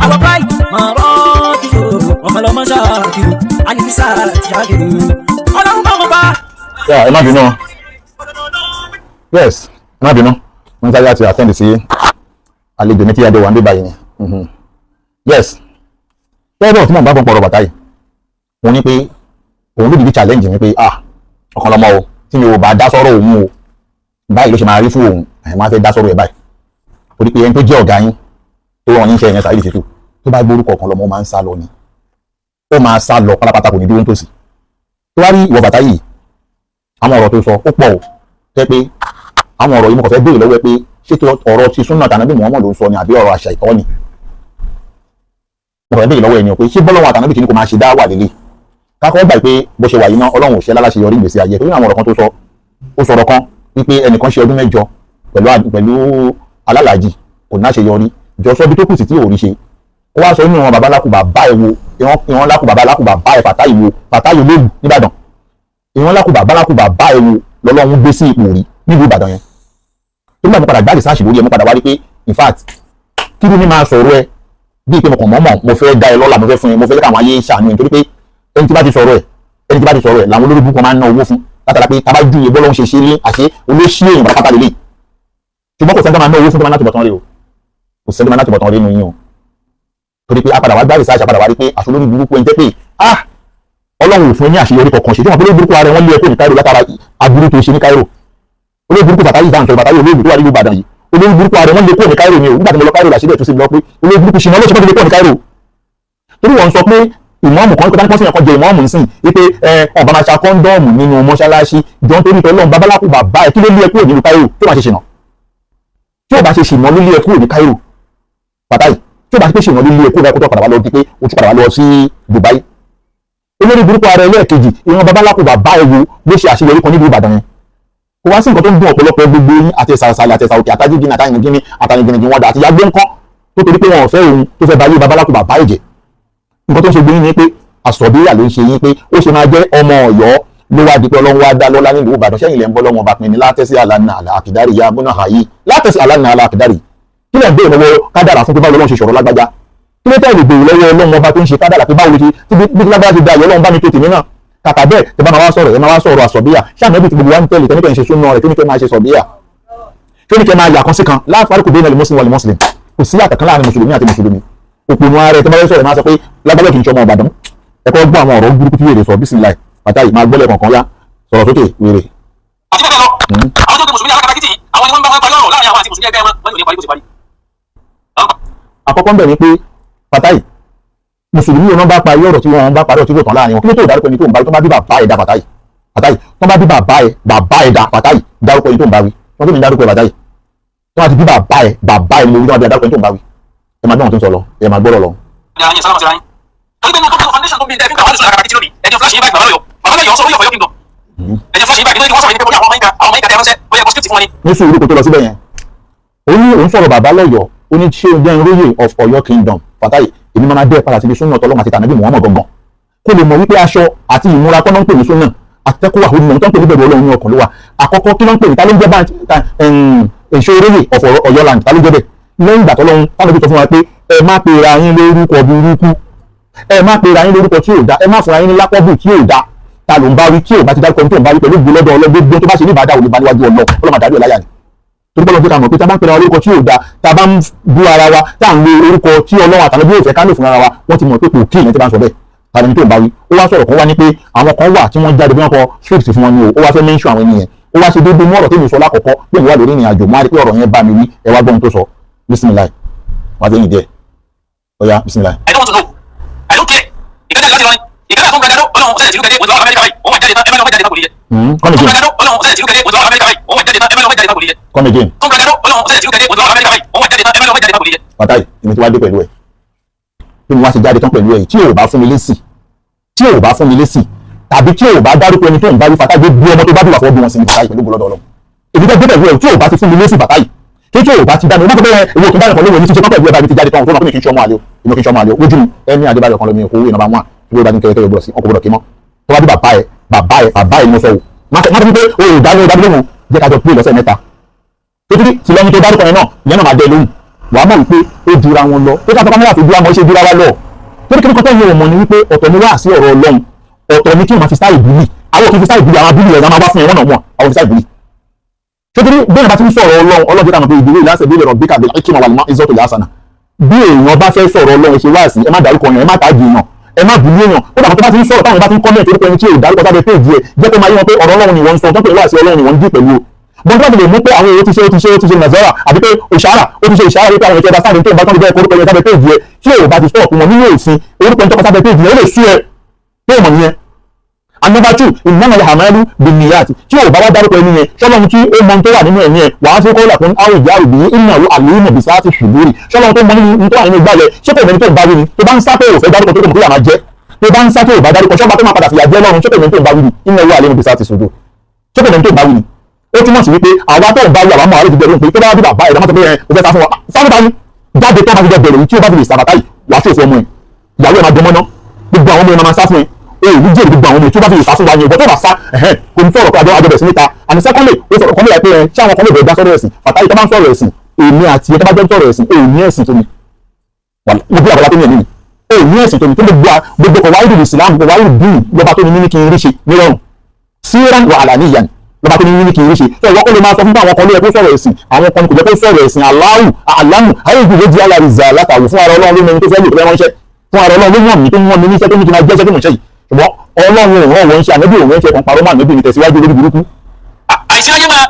Àwọn báyìí máa rọ́ kí o, ọmọlọmọ ṣáàkiri, àyíṣà ti ṣáàkiri. Ọlọ́run bá wọn bá. Yeah, ẹ má bínú. Yes, ẹ má bínú. Wọ́n sáré láti attend sí àlejò mi tí adé wà ń bí báyìí ni. Yes, tẹ́lẹ̀ tí mò ń bá bọ̀ pọ̀rọ̀ bàtà yìí, mo ní pé òun ló dìbí challenge mi pé, ah, ọ̀kan lọ́mọ o, tí mi ò bá dá sọ́rọ̀ òun o, báyìí ló ṣe máa rí fún òun. Ẹ̀ máa fẹ́ dá sọ́rọ̀ ẹ̀ báyìí torí pé ẹni tó jẹ́ ọ̀gá yín tó rán yín iṣẹ́ yẹn, Saheed Shittu, tó bá gbórúkọ ọ̀kan lọ́mọ, ó máa ń sá lọ ni. Ó máa sá lọ pátápátá, kò ní dúró nítòsí. Tó wá rí ìwọ bàtà yìí, àwọn ọ̀rọ̀ tó sọ ó pọ̀ o, tẹ́ pé àwọn ọ̀rọ̀ yìí, mo kàn fẹ́ béèrè lọ́wọ́ ẹ pé ṣé tó ọ̀rọ̀ ti súnà tànàbí Muhammad ló ń sọ ni àbí ọ̀rọ̀ àṣà ìtọ́ ni? Mo kàn fẹ́ béèrè lọ́wọ́ ẹ ni o pé ṣé bọ́lọ́wọ́ àtànàbí kìíní kò máa ṣe dá wà lélẹ̀ kákọ́ gbà pé bó ṣe wà yìí náà, Ọlọ́run ò ṣe láláṣeyọrí ìgbésí ayé? Torí àwọn ọ̀rọ̀ kan tó sọ, ó sọ̀rọ̀ kan wípé ẹnìkan ṣe ọdún 8 pẹ̀lú alálàájì, kò ní àṣeyọrí. Jọ sọ bí tó kù sí tí ò rí ṣe. Ó wá sọ nínú ìran bàbá lákù bàbá ẹ wo, ìran lákù bàbá lákù bàbá ẹ Fàtáì wo, Fàtáì olóògùn nìbàdàn, ìran lákù bàbá lákù bàbá ẹ wo lọ́lọ́run gbé sí ipò rí nílùú Ìbàdàn yẹn? Tó nígbà mo padà gbá research lórí ẹ, mo padà wá rí pé in fact, kí ló ní máa sọ̀rọ̀ ẹ bíi pé mo kàn mọ́mọ́, mo fẹ́ dá ẹ lọ́lá, mo fẹ́ fún ẹ, mo fẹ́ káwọn ayé ṣàánú ẹ, nítorí pé ẹni tí bá ti sọ̀rọ̀ ẹ, ẹni tí bá ti sọ̀rọ̀ ẹ làwọn olórí burúkú máa ń ná owó fún, látara pé tábà ju ìyẹn bọ́lọ́hún ṣe ṣe ní àṣẹ olóṣì èèyàn pátápátá lélẹ̀. Ṣùgbọ́n kò sẹ́ni tó máa ná owó fún tó máa ná tòbọ̀tán rí o. Kò sẹ́ni tó máa ná tòbọ̀tán rí nínú yín o, torí pé apàdà wá gbá research, apàdà wá rí pé àṣọ olórí burúkú ẹni tẹ́ pé, ah, Ọlọ́run ò fún ẹ ní àṣeyọrí kankan ṣe. Tí wọ́n pé olórí burúkú ara wọn lé ẹ kó ní Cairo látara aburú tó ṣe ní Cairo. Olórí burúkú Fàtáyì ìdáhùn sọ, Fàtáyì olóògùn tó wà nílùú Ìbàdàn yìí, olórí burúkú ara wọn lé kó ní Cairo ni o. Nígbà tí mo lọ Cairo, làṣírí ẹ̀ tó sì lọ pé olórí burúkú ṣìnà lóṣù tó lé kó ní Cairo, torí wọ́n sọ pé ìmọ̀ọ́mù kan kọ́tà kọ́sìyàn kan jẹ ìmọ̀ọ́mù nsìn wípé ẹ ọba máa ṣa condom nínú mọ́ṣáláṣí. Jọ ń torí tọ́lọ́run, babaláku bàbá ẹ, kí ló lé ẹ kúrò nílùú Cairo tó máa ṣe ṣìnà? Tí ò bá ṣe ṣìnà ló lé ẹ kúrò ní Cairo, Fàtáì. Tí ò bá ṣe pé ṣìnà ló lé ẹ kúrò, kó tó padà wá lọ di pé o tún padà wá lọ sí Dubai. Olórí burúkú ara ẹlẹ́ẹ̀kejì, ìran babaláku bàbá ẹ wo ló ṣe àṣeyọrí kan nílùú Ìbàdàn yẹn? Kò wá sí nǹkan tó ń dún ọ̀pọ̀lọpọ̀ gbogbo yín àti ẹ̀sà ìsàlẹ̀ àti ẹ̀sà òkè àtàjíjìn àtàyìngíní àtàyìngìnìgìn wọn dà àti yàgbé ńkọ́ tó torí pé wọn ò fẹ́ òun tó fẹ́ bayé babaláku bàbá ẹ̀jẹ̀. Nǹkan tó ń ṣe gbé yín ni pé àsọ̀bíyà ló ń ṣe yín, pé ó ṣe máa jẹ́ ọmọ Ọ̀yọ́ ló wá di pé Ọlọ́run wá dá lọ́lá nílùú Ìbàdàn. Sẹ́yìn lẹ́ ń bọ́ lọ́wọ́ ọba pinni látẹ́sí àlànà àlà àkìdárì ya bọ́nà àyè látẹ́sí àlànà àlà àkìdárì. Kí lẹ̀ ń béèrè lọ́wọ́ kádàrà fún pé báwo lọ́lọ́run ṣe sọ̀rọ̀ lágbájá? Kí ló tẹ̀ lè béèrè lọ́wọ́ Ọlọ́run ọba tó ń ṣe kádàrà pé báwo ló ṣe tí bí lágbájá ti da ìyọ́ Ọlọ́run bá mi tó tèmi náà? Kàkà bẹ́ẹ̀, tẹ bá máa wá sọ̀rọ̀, ẹ máa wá sọ̀rọ̀ àsọ̀bíyà. Ṣáà nẹ́bí tí gbogbo wa ń tẹ̀lé tẹ́níkẹ́ ń ṣe súnmọ́ rẹ̀, tó ní kẹ́ máa ṣe sọ̀bíyà, tó ní kẹ́ máa yà kan sí kan láàfáàrí kò bẹ́ẹ̀ ní muslim wal muslim. Kò sí àtàkàn láàrin mùsùlùmí àti mùsùlùmí. Òpònú ara ẹ tó bá fẹ́ sọ̀rọ̀, máa sọ pé lágbájá kì í ṣe ọmọ Ìbàdàn. Ẹ̀kọ́ gbọ́ àwọn ọ̀rọ̀ burúkú tí wèrè sọ. Bísí pàtàkì máa gbọ́lẹ̀ kọ̀ọ̀kan yá, sọ̀rọ̀ sókè, wèrè. Àti bẹ́ẹ̀ lọ, àwọn tó ń pe mùsùlùmí alákatakítì, àwọn ni wọ́n ń bá wọn parí ọ̀rọ̀ láàrin àwọn àti mùsùlùmí ẹgbẹ́ wọn. Wọ́n ní òní parí bó ti parí. Àkọ́kọ́ ń bẹ̀ ni pé Fàtáì, mùsùlùmí wọn bá parí ọ̀rọ̀ tí wọ́n bá parí ọ̀rọ̀ tí kò tán láàrin wọn. Kí ló tó dárúkọ ẹni tó ń bá wí? Tó bá bí bàbá ẹ̀ dá, Fàtáì, Fàtáì, tó bá bí bàbá ẹ̀ bàbá ẹ̀ dá, Fàtáì, dárúkọ ẹni tó ń bá wí. Wọ́n tó ní dárúkọ ẹ̀, Fàtáì. Tó bá ti bí bàbá ẹ̀ bàbá ẹ̀ lórí, tó bá bí dárúkọ ẹni tó ń bá wí. Ẹ máa gbọ́ wọn tó ń sọ lọ, ẹ máa gbọ́rọ̀ lọ. Ní ara yín sálámà síra yín. Torí pé inú tó bí foundation tó bí ẹbí àwọn àlùsùn alákatakítí lónìí, ẹni flash yín báyìí, bàbá lọ́yọ̀, bàbá lọ́yọ̀ sọ lórí Ọ̀yọ́ kingdom. Ẹni flash yín báyìí, nítorí wọ́n sọ̀rọ̀ yín pé bóyá àwọn ọmọ ìka, àwọn ọmọ ìka tẹ ránṣẹ́, bóyá ẹ̀kọ́ script fún wọn ni. Ní sùúrù, kó tó lọ síbẹ̀ yẹn, ó ní òun sọ̀rọ̀ bàbá lọ́yọ̀ọ́, ó ní ṣé o jẹ́ ìróyè of Ọ̀yọ́ kingdom? Fàtáì, èmi máa dé padà síbi súnà tọ́lọ́mọ àti tànàbí Muhammad gangan, kó lè mọ̀ wípé aṣọ àti ìmúra kọ́ náà ń pè ní súnà. Àtẹ́kùwà ó ní tó ń pè ní bẹ̀rù Ọlọ́run ní ọkàn ló wà. Àkọ́kọ́, kí ló ń pè ní, ta ló ń jẹ́ bá èso oróyè of Ọ̀yọ́ land? Ta ló jẹ́ bẹ́ẹ̀ lẹ́yìn ìgbà tọ́lọ́run tánàbí sọ fún wa pé ẹ má pera yín lórúkọ burúkú, ẹ má pera yín lórúkọ tí ò dá, ẹ má fúnra yín ní lápọ́bù tí ò dá? Ta ló ń bá wí? Tí ò bá ti dárúkọ ẹni tó ń bá wí, pẹ̀lú gbólọ́dọ̀ ọlọ́gbẹ́gbẹ́ tó bá ṣe ní ìbàdà, ò lè bá níwájú ọlọ́ ọlọ́mọ àdájọ́ láyà ni. Torí bọ́lá pé ká mọ̀ pé tá a bá ń pera wa lórúkọ tí ò da, tá a bá ń bú ara wa, tá à ń lo orúkọ tí Ọlọ́run àtàlẹ́ bí yóò fẹ́ ká lò fún ara wa, wọ́n ti mọ̀ pé kò kí ìyẹn tí bá ń sọ bẹ́ẹ̀. Tàbí tó ń bá wí, ó wá sọ̀rọ̀ kan wá ní pé àwọn kan wà tí wọ́n jáde bí wọ́n kọ script fún wọn ni o. Ó wá fẹ́ mention àwọn ènìyàn, ó wá ṣe déédéé mú ọ̀rọ̀ tèmi sọ lákọ̀ọ́kọ́ pé mo wà lórí ìrìn àjò. Mo á rí pé ọ̀rọ̀ yẹn bá mi wí. Ẹ wá gbọ́ ohun tó sọ. Bisimilayi, wá sí ìdí ẹ̀. Ó yá, bisimilayi. I don't want to know. I don't care. Ìkẹ́jà láti lọ ni. Ìkẹ́jà tó ń gbàgádó, Ọlọ́run ọ̀sẹ̀ tìlú kẹ́kẹ́, òjò Amẹ́ríkà báyìí, òun wà jáde tán, ẹ má lọ wá jáde tán kò ní yẹ. Come Tó ń again. gbàgádó, Ọlọ́run ọ̀sẹ̀ tìlú kẹ́kẹ́, òjò Amẹ́ríkà báyìí, òun wà jáde tán, ẹ má lọ wá jáde tán kò ní yẹ. Come again. Tó ń gbàgádó, Ọlọ́run ọ̀sẹ̀ tìlú kẹ́kẹ́, òjò Amẹ́ríkà báyìí, òun wà jáde tán, ẹ má lọ wá jáde tán kò ní yẹ. Fàtáì, èmi tí wàá dé pẹ̀lú ẹ̀ bí mo wá ṣe jáde tán pẹ̀lú ẹ̀, tí ò bá fún mi lésì, tí ò bá fún mi lésì tàbí tí ò bá dárúkọ ẹni tó ń bá wí, Fàtáì, gbé ọmọ tó bá bí wà fọwọ́ bí wọn sí ní. Fàtáì, pẹ̀lú gbọ́dọ̀ Ọlọ́run, èmi tẹ́ gbé pẹ̀lú ẹ̀, tí ò bá ti fún mi lésì, Fàtáì, kí tí ò bá ti dá mi wọ́n bẹ́ẹ̀, èmi ò kí n bá nìkan lóore ní ti ṣe tán pẹ̀lú ẹ̀ bá mi ti jáde tán tó náà pé mi kì í ṣe ọmọ àlè o. Èmi ò kì í ṣe ọmọ àlè o. Lójú mi, ẹni Adébáyọ̀ kan lómi owó ìnàbà wọn tí wọ́n bá ní kẹ́kẹ́ gbọ́dọ̀ sí ọkọ̀ gbọ́dọ̀ kí mọ́. Tó bá bí bàbá ẹ̀ bàbá ẹ̀ bàbá ẹ̀ ni mo sọ wò, má sọ pé o ò dá mi, ò dá mi lóhùn. Jẹ́ ká jọ pé lọ́sẹ̀ 3 tó tí lẹ́ni tó dárúkọ yẹn náà, ìyẹn náà máa dé lóhùn. Wàá mọ̀ wípé ó jura wọn lọ. Tó ká tó kámẹ́rà fi jura mọ́ ṣe jura wa lọ. Torí kí ni kọ́tọ́ yẹn ò mọ̀ ni wípé ọ̀tọ̀ ni wá sí ọ̀rọ̀ Ọlọ́run, ọ̀tọ̀ ni kí wọ́n máa fi style bully. Àwọn kì í fi style bully, àwọn abúlé rẹ̀ máa wá fún ẹ wọ́n náà mọ̀ àwọn fi style bully. Ṣé bẹ́ẹ̀ bá ti ń sọ̀rọ̀ Ọlọ́run, Ọlọ́run jẹ́ ká mọ̀ pé ìdílé ìlàsẹ̀ bí ìlẹ̀rọ̀ bí kàbí kí wọ́n wà lọ́mọ ìzọ́tò yà sànà. Bí èèyàn bá fẹ́ sọ̀rọ̀ Ọlọ́run ṣe wá sí, ẹ má dárúkọ yẹn, ẹ má tàgì yàn, ẹ má bùlé èèyàn. Ó dàgbà tó bá ti ń sọ̀rọ̀, táwọn bá ti ń comment orúkọ ẹni tí ò dárúkọ sábẹ́ péèjì ẹ̀, jẹ́ kó máa yé wọn pé ọ̀rọ̀ Ọlọ́run ni wọ́n ń sọ, tó pè wá sí Ọlọ́run ni wọ́n ń dì pẹ̀lú o. Bọ́n tó bá ti lè mú pé àwọn èèyàn ti ṣe ó ti ṣe ó ti ṣe nàzọ́rà àbí pé òṣàrà ó ti ṣe ìṣàrà wípé àwọn èèyàn ti ọba sáà tó ń bá tán lè jẹ́ orúkọ yẹn sábẹ́ péèjì ẹ̀, tí ò bá ti stop wọn nínú òfin orúkọ ẹni tó kọ sábẹ́ péèjì yẹn, ó lè sú ẹ pé ìmọ̀ nìyẹn. And number two, ìnáwó àmàlú bìnnìyàtì tí ò bá wá dárúkọ ẹni yẹn, ṣọlọ́run tí ó mọ tó wà nínú ẹ̀mí ẹ̀ wàá fi kọ́lá fún áwùjá òbí ìnáwó àlùmọ̀ bìsá ti ṣùgbúrì. Ṣọlọ́run tó mọ nínú tó wà nínú ìgbà yẹn, ṣé kò mẹ́ni tó ń bá wí ni? Tó bá ń sá pé ò fẹ́ dárúkọ tó kò mọ̀ kó yà máa jẹ́, tó bá ń sá pé ò bá dárúkọ, ṣọba tó máa padà fìyà jẹ lọ́run, ṣé kò mẹ́ni tó ń bá wí ni? Ìnáwó àlùmọ̀ bìsá ti ṣùgbúrì, ṣé kò mẹ́ni tó ń bá wí ni? Ó túmọ̀ sí wípé àwa tó ń bá wí àwọn àmọ́ àrètí bẹ̀rù pé tó bá wá bí bàbá ẹ̀dá mọ́tò pé ẹ ò fẹ́ sá fún wa sáfún ta ni jáde tó máa fi jọ bẹ̀rẹ̀ yìí. Tí ó bá fi lè sàbàtà yìí, wàá ṣòfò ọmọ ẹ̀, ìyàwó ẹ̀ máa dẹmọ́ ná, gbogbo àwọn ọmọ ẹ̀ máa sá fún ẹ, o ò ní jèrè gbogbo àwọn ọmọ ẹ̀ tí ó bá fi lè sá fún wa yẹn. Ìbọn tó bá sá ẹ̀hẹ́n kò ní sọ̀rọ̀ pé àjọ àjọ bẹ̀rẹ̀ sí níta. And secondly, ó sọ̀rọ̀ kan lóye pé ẹ ṣé àwọn kan lè bẹ̀rẹ̀ dá sọ́rọ̀ ẹ̀sìn. Fàtáyì tó bá ń sọ̀rọ̀ ẹ̀sìn, èmi àti ẹ tó bá jẹ́ sọ̀rọ̀ ẹ̀sìn, ò ní ẹ̀sìn tó mi, mo bí àbọ̀lá tó ní ẹ̀mí mi, ò ní ẹ̀sìn tó mi tó gbogbo gbogbo kọ̀ wáyé ìsìlámù kọ̀ wáyé dùn lọ́ba tó ní mímí kí n rí ṣe nírọ̀rùn síran wà àlàníyàn lọ́ba tó ní mímí kí n rí ṣe. Tó ìwọ́n kọ́ ló máa sọ fún àwọn kan ló yẹ kó sọ̀rọ̀ ẹ̀sìn, àwọn kan kò jẹ́ kó sọ̀rọ̀ ẹ̀sìn. Aláwù alámù ayé ìgbìyànjú di alárìzà látàwù fún ara Ọlọ́run ló mẹni tó fẹ́ lò tó fẹ́ ránṣẹ́ fún ara Ọlọ́run ló wọ̀n mí tó wọ̀n mí níṣẹ́ tó ní kí n máa jẹ́ṣẹ́ tó mọ̀ ṣe yìí. Ṣùgbọ́n Ọlọ́run ò rán wọn ṣe, ànábì òun ṣe kan parọ́ mọ́ ànábì mi tẹ̀síwájú lórí burúkú. Àìsíláyé máa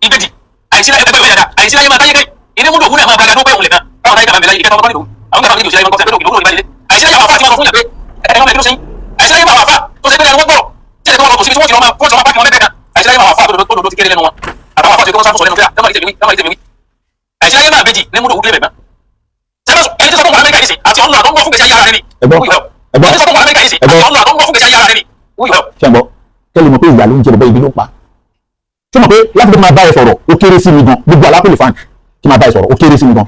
ìbejì, àìsíláyé ẹgbẹ́ ìwé dada, àìsíláyé máa táyé kẹ́ ilé múlò òwúrọ̀ máa bàgà tó pé òun lè kan báwọn táyé kàmá bẹ̀rẹ̀ ìkẹta ọmọ nílùú àwọn kàmá nílùú ìṣẹ́yẹ kọ́sẹ̀ pé òkè òwúrọ̀ níbàlẹ̀. Àìsíláyé àwọn afá àti wọn sọ fún yàn pé ẹ̀rọ mẹ́rin ló sẹ́yìn. Àìsíláyé àwọn afá tó ṣe pé ẹnu wọn gbọ́rọ̀ tí ẹ̀rọ wọn kò síbi tí wọ́n ti lọ máa kó sọ máa pàkì wọn mẹ́tẹ̀ẹ̀ta. Àìsíláyé àwọn afá tó lòdò ti kéré lẹ́nu wọn àtàwọn afá tó ṣe pé wọ́n sáfù sọ lẹ́nu pé dámàlì tèmi wí, dámàlì tèmi wí. Àìsíláyé máa bèjì ní múlò òwúrọ̀ bẹ̀rẹ̀ ẹni tó sọ fún Amẹ́ríkà yìí sí àti ọ̀nà àtọ́gbọ́ fún gbèsè ayé ara rẹ ni. Ẹ̀gbọ́n, ẹ̀gbọ́n, ẹni tó sọ fún Amẹ́ríkà yìí sí àti ọ̀nà àtọ́gbọ́ fún gbèsè ayé ara rẹ ni. Ṣé ń gbọ́? Kẹ́lẹ́ mọ̀ pé ìyá ló ń jẹ bàbá, ibi ló ń pa. Ṣé mọ̀ pé láti fi máa bá ẹ sọ̀rọ̀ ó kéré sí mi gan, gbogbo alápèlè fan kí máa bá ẹ sọ̀rọ̀ ó kéré sí mi gan.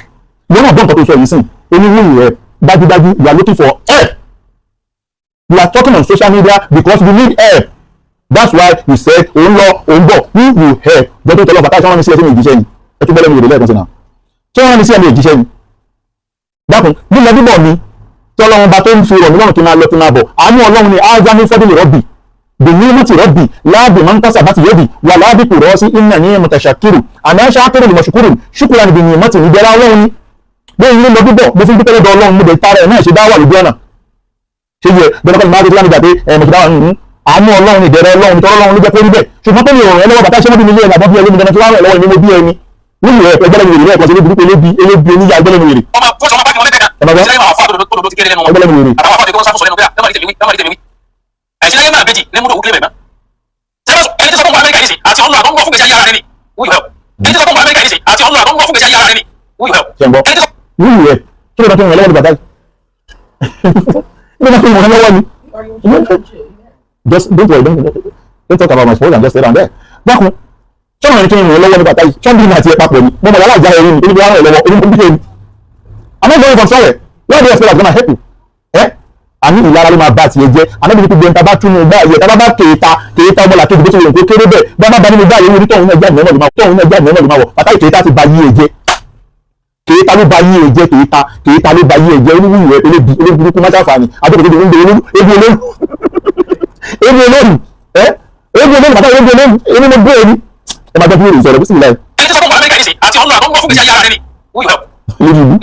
Ìwọ náà gbọ́ nǹkan tó sọ yìí sìn, oníwìrì rẹ dájúdájú, you are looking for help. You are talking on social media because you need help. That's why you said òun lọ òun bọ̀, who you help? Jẹ́ tó tọ́lọ́ bàtà, ṣé wọ́n rán mi sí ẹ sí mi ìjíṣẹ́ ni? Ẹ tún bọ́lẹ́ mi rè lẹ́ẹ̀kan sí náà. Ṣé wọ́n rán mi sí ẹ mi ìjíṣẹ́ ni? Dákun, lílọ bíbọ̀ mi tí Ọlọ́run bá tó ń fi rọ̀ mí lọ́rùn kí n máa lọ kí n máa bọ̀, àánú Ọlọ́run ni. Ázámi fẹ́dúlì rọ́bì bìnímùtì rọ́bì láàbì máa ń kásà bá ti yẹ́bì wà láàbì kò rọ́ sí iná ní mùtàṣàkìrù àmì ṣàkìrù ní mọ̀ṣùkúrù ṣùkúrà ní bìnímùtì ní jẹ́rá Ọlọ́run ni. Bẹ́ẹ̀ ní lọ bíbọ̀ mo fi ń dúpẹ́ lọ́dọ̀ Ọlọ́run, mo dẹ̀ tara ẹ̀ náà ṣe dáwà lójú ọ̀nà. Ṣé yẹ bẹ́ẹ̀ lọ́kọ́ máa tó lámìjà pé ẹ̀ mọ̀ṣẹ̀ dáwà nínú àánú Ọlọ́run, ìdẹ̀rẹ̀ Ọlọ́run tọ́lọ́ Ọlọ́run ló jẹ́ kó rí bẹ́ẹ̀. Ṣùgbọ́n tó ní ọ̀rọ̀ ẹ lọ́wọ́ bàtà, ṣé wọ́n bí mi lé ẹ̀ àbọ̀ bí ẹ lómi dandan tí wọ́n rẹ̀ lọ́wọ́ ni mo bí ẹni nínú ẹ̀ ẹgbẹ́lẹ́ mi rè lẹ́ẹ̀kan sí ní burúkú elébi elébi oníyà ẹgbẹ́lẹ́ mi rè. Ọmọ kó sọ máa pàkì wọn mẹ́tẹ̀ẹ̀ta. Ẹ máa gbọ́. Àìsíláyé àwọn afá tó lòdò ti kéré lẹ́nu wọn ẹgbẹ́lẹ́ mi rè. àtàwọn afá tó wọ́n sáfù sọ lẹ́nu pé dámàlì tèmi wí, dámàlì tèmi wí. Àìsíláyé máa bèjì ní múlò òwúrọ̀ bẹ̀rẹ̀ ẹni tó sọ fún Amẹ́ríkà yìí sí àti ọ̀nà àtọ́gbọ́ fún gbèsè ayé ara rẹ ni. Ẹni tó sọ fún Amẹ́ríkà yìí sí àti ọ̀nà àtọ́gbọ́ fún gbèsè ayé ara rẹ ni. Ṣé ń gbọ́? Ẹni tó sọ Nínú rẹ̀ kí ló bá tó ń rìn lọ́wọ́ ní bàtà yìí, kí ló bá tó ń rìn lọ́wọ́ ni? Just don't worry, don't talk about my phone and just stay down there. Dákun, sọ́nà ní kí n rìn lọ́wọ́ ní bàtà yìí, sọ́nà bí mi àti ẹ̀ papọ̀ ni mo mọ̀ yàrá ìjà ẹ̀rín mi níbi wàá rìn lọ́wọ́ oní mo bí ẹni. I'm not going from somewhere. Where do you expect I'm gonna help you? Ẹ́ àní ìlara ló máa bá tiẹ̀ jẹ́. Ànábi ní gbogbo ẹni tá a bá tún ní gbá yẹ tá a bá bá kéèta kéèta ọmọ làkejì bó ti wù kó kéré bẹ́ẹ̀ bá bá bá nínú gbá yẹ wọ́n tóun náà jáde náà ló máa tóun náà jáde náà ló máa wọ̀. Bàtà yìí kéèta ti ba yí ẹ jẹ́, kéèta ló ba yí ẹ jẹ́, kéèta kéèta ló ba yí ẹ jẹ́. Oníwìwì rẹ elébi olóburúkú má ṣàǹfààní adókòtò ń bẹ ebi olóru ebi olóru ẹ ebi olóru bàtà ebi olóru ebi mo gbé ẹni ẹ máa jẹ́ kí wọ́n sọ̀rọ̀ bísí mi láì. Ẹni tó sọ fún Amẹ́ríkà yìí sí àti ọ̀nà àtọ́gbọ́ fún gbèsè ayé ara rẹ ni. Lórí ìlú.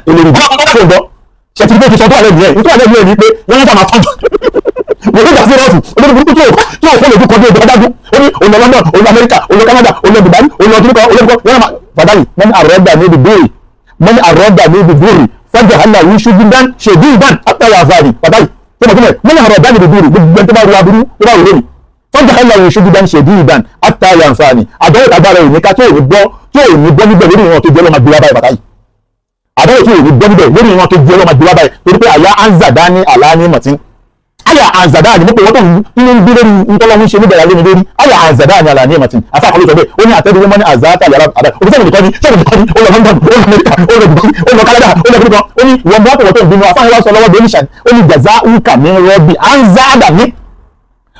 Olórí ìlú ṣé ń gbọ́ ṣe ti gbé ti sọ tó àlẹ́ nìyẹn nítorí àlẹ́ nìyẹn ni pé wọ́n yẹn máa tọ́jú wọ́n ló dà sí rọ́ọ̀fù olórí burúkú tí ò fún lójú kọjú ojú adágún. Ó ní òun lọ London, òun lọ Amẹ́ríkà, òun lọ Canada, òun lọ Dubai, òun lọ kíríkọ olórí kọ wọ́n máa fàdáyì. Wọ́n ní àrọ́dà ní ibi bóòrì, wọ́n ní àrọ́dà ní ibi bóòrì fọ́jà hàlà wí ṣùgbọ́n ṣèdí ìdán àtàyà àfààní fàdáyì tó mọ̀ tó mọ̀. Wọ́n ní àrọ́dà ní ibi bóòrì, gbogbo ẹni tó bá ru aburú tó bá rò lónìí, fọ́jà hàlà wí ṣùgbọ́n ṣèdí ìdán àtàyà àfààní àdánwò tàgbára òní ká tí ò ní gbọ́ tí ò ní gbọ́ níbẹ̀ lórí ìwọ̀n tó jẹ́ lọ́mọ gbé wá báyìí. Bàtàyì àdáwò tí ò ní gbọ́ níbẹ̀ lórí ìwọ̀n tó jẹ́ lọ́mọ gbé wá báyìí, torí pé àyà anzada ní àlá ní mọ̀tí àyà anzada ní mo pè wọ́n tó ń bí lórí ntọ́lọ́mú ṣe níbẹ̀ lálé mi lórí àyà anzada ní àlá ní mọ̀tí afá àkọlù sọ bẹ́ẹ̀. Ó ní àtẹ́dúró mọ́ ní àzáàtà yàrá àdá òbí sẹ́mi nìkan ni sẹ́mi nìkan ni ó lọ London, ó lọ Amẹ́ríkà, ó lọ Dubai, ó lọ Canada, ó lọ kíríkan. Ó ní wọ́n bá pọ̀ tó ń bínú afá yẹn wá sọ lọ́wọ́ bẹ́ẹ̀ ní ó ní jaza uka mi rọ́bì anzada ní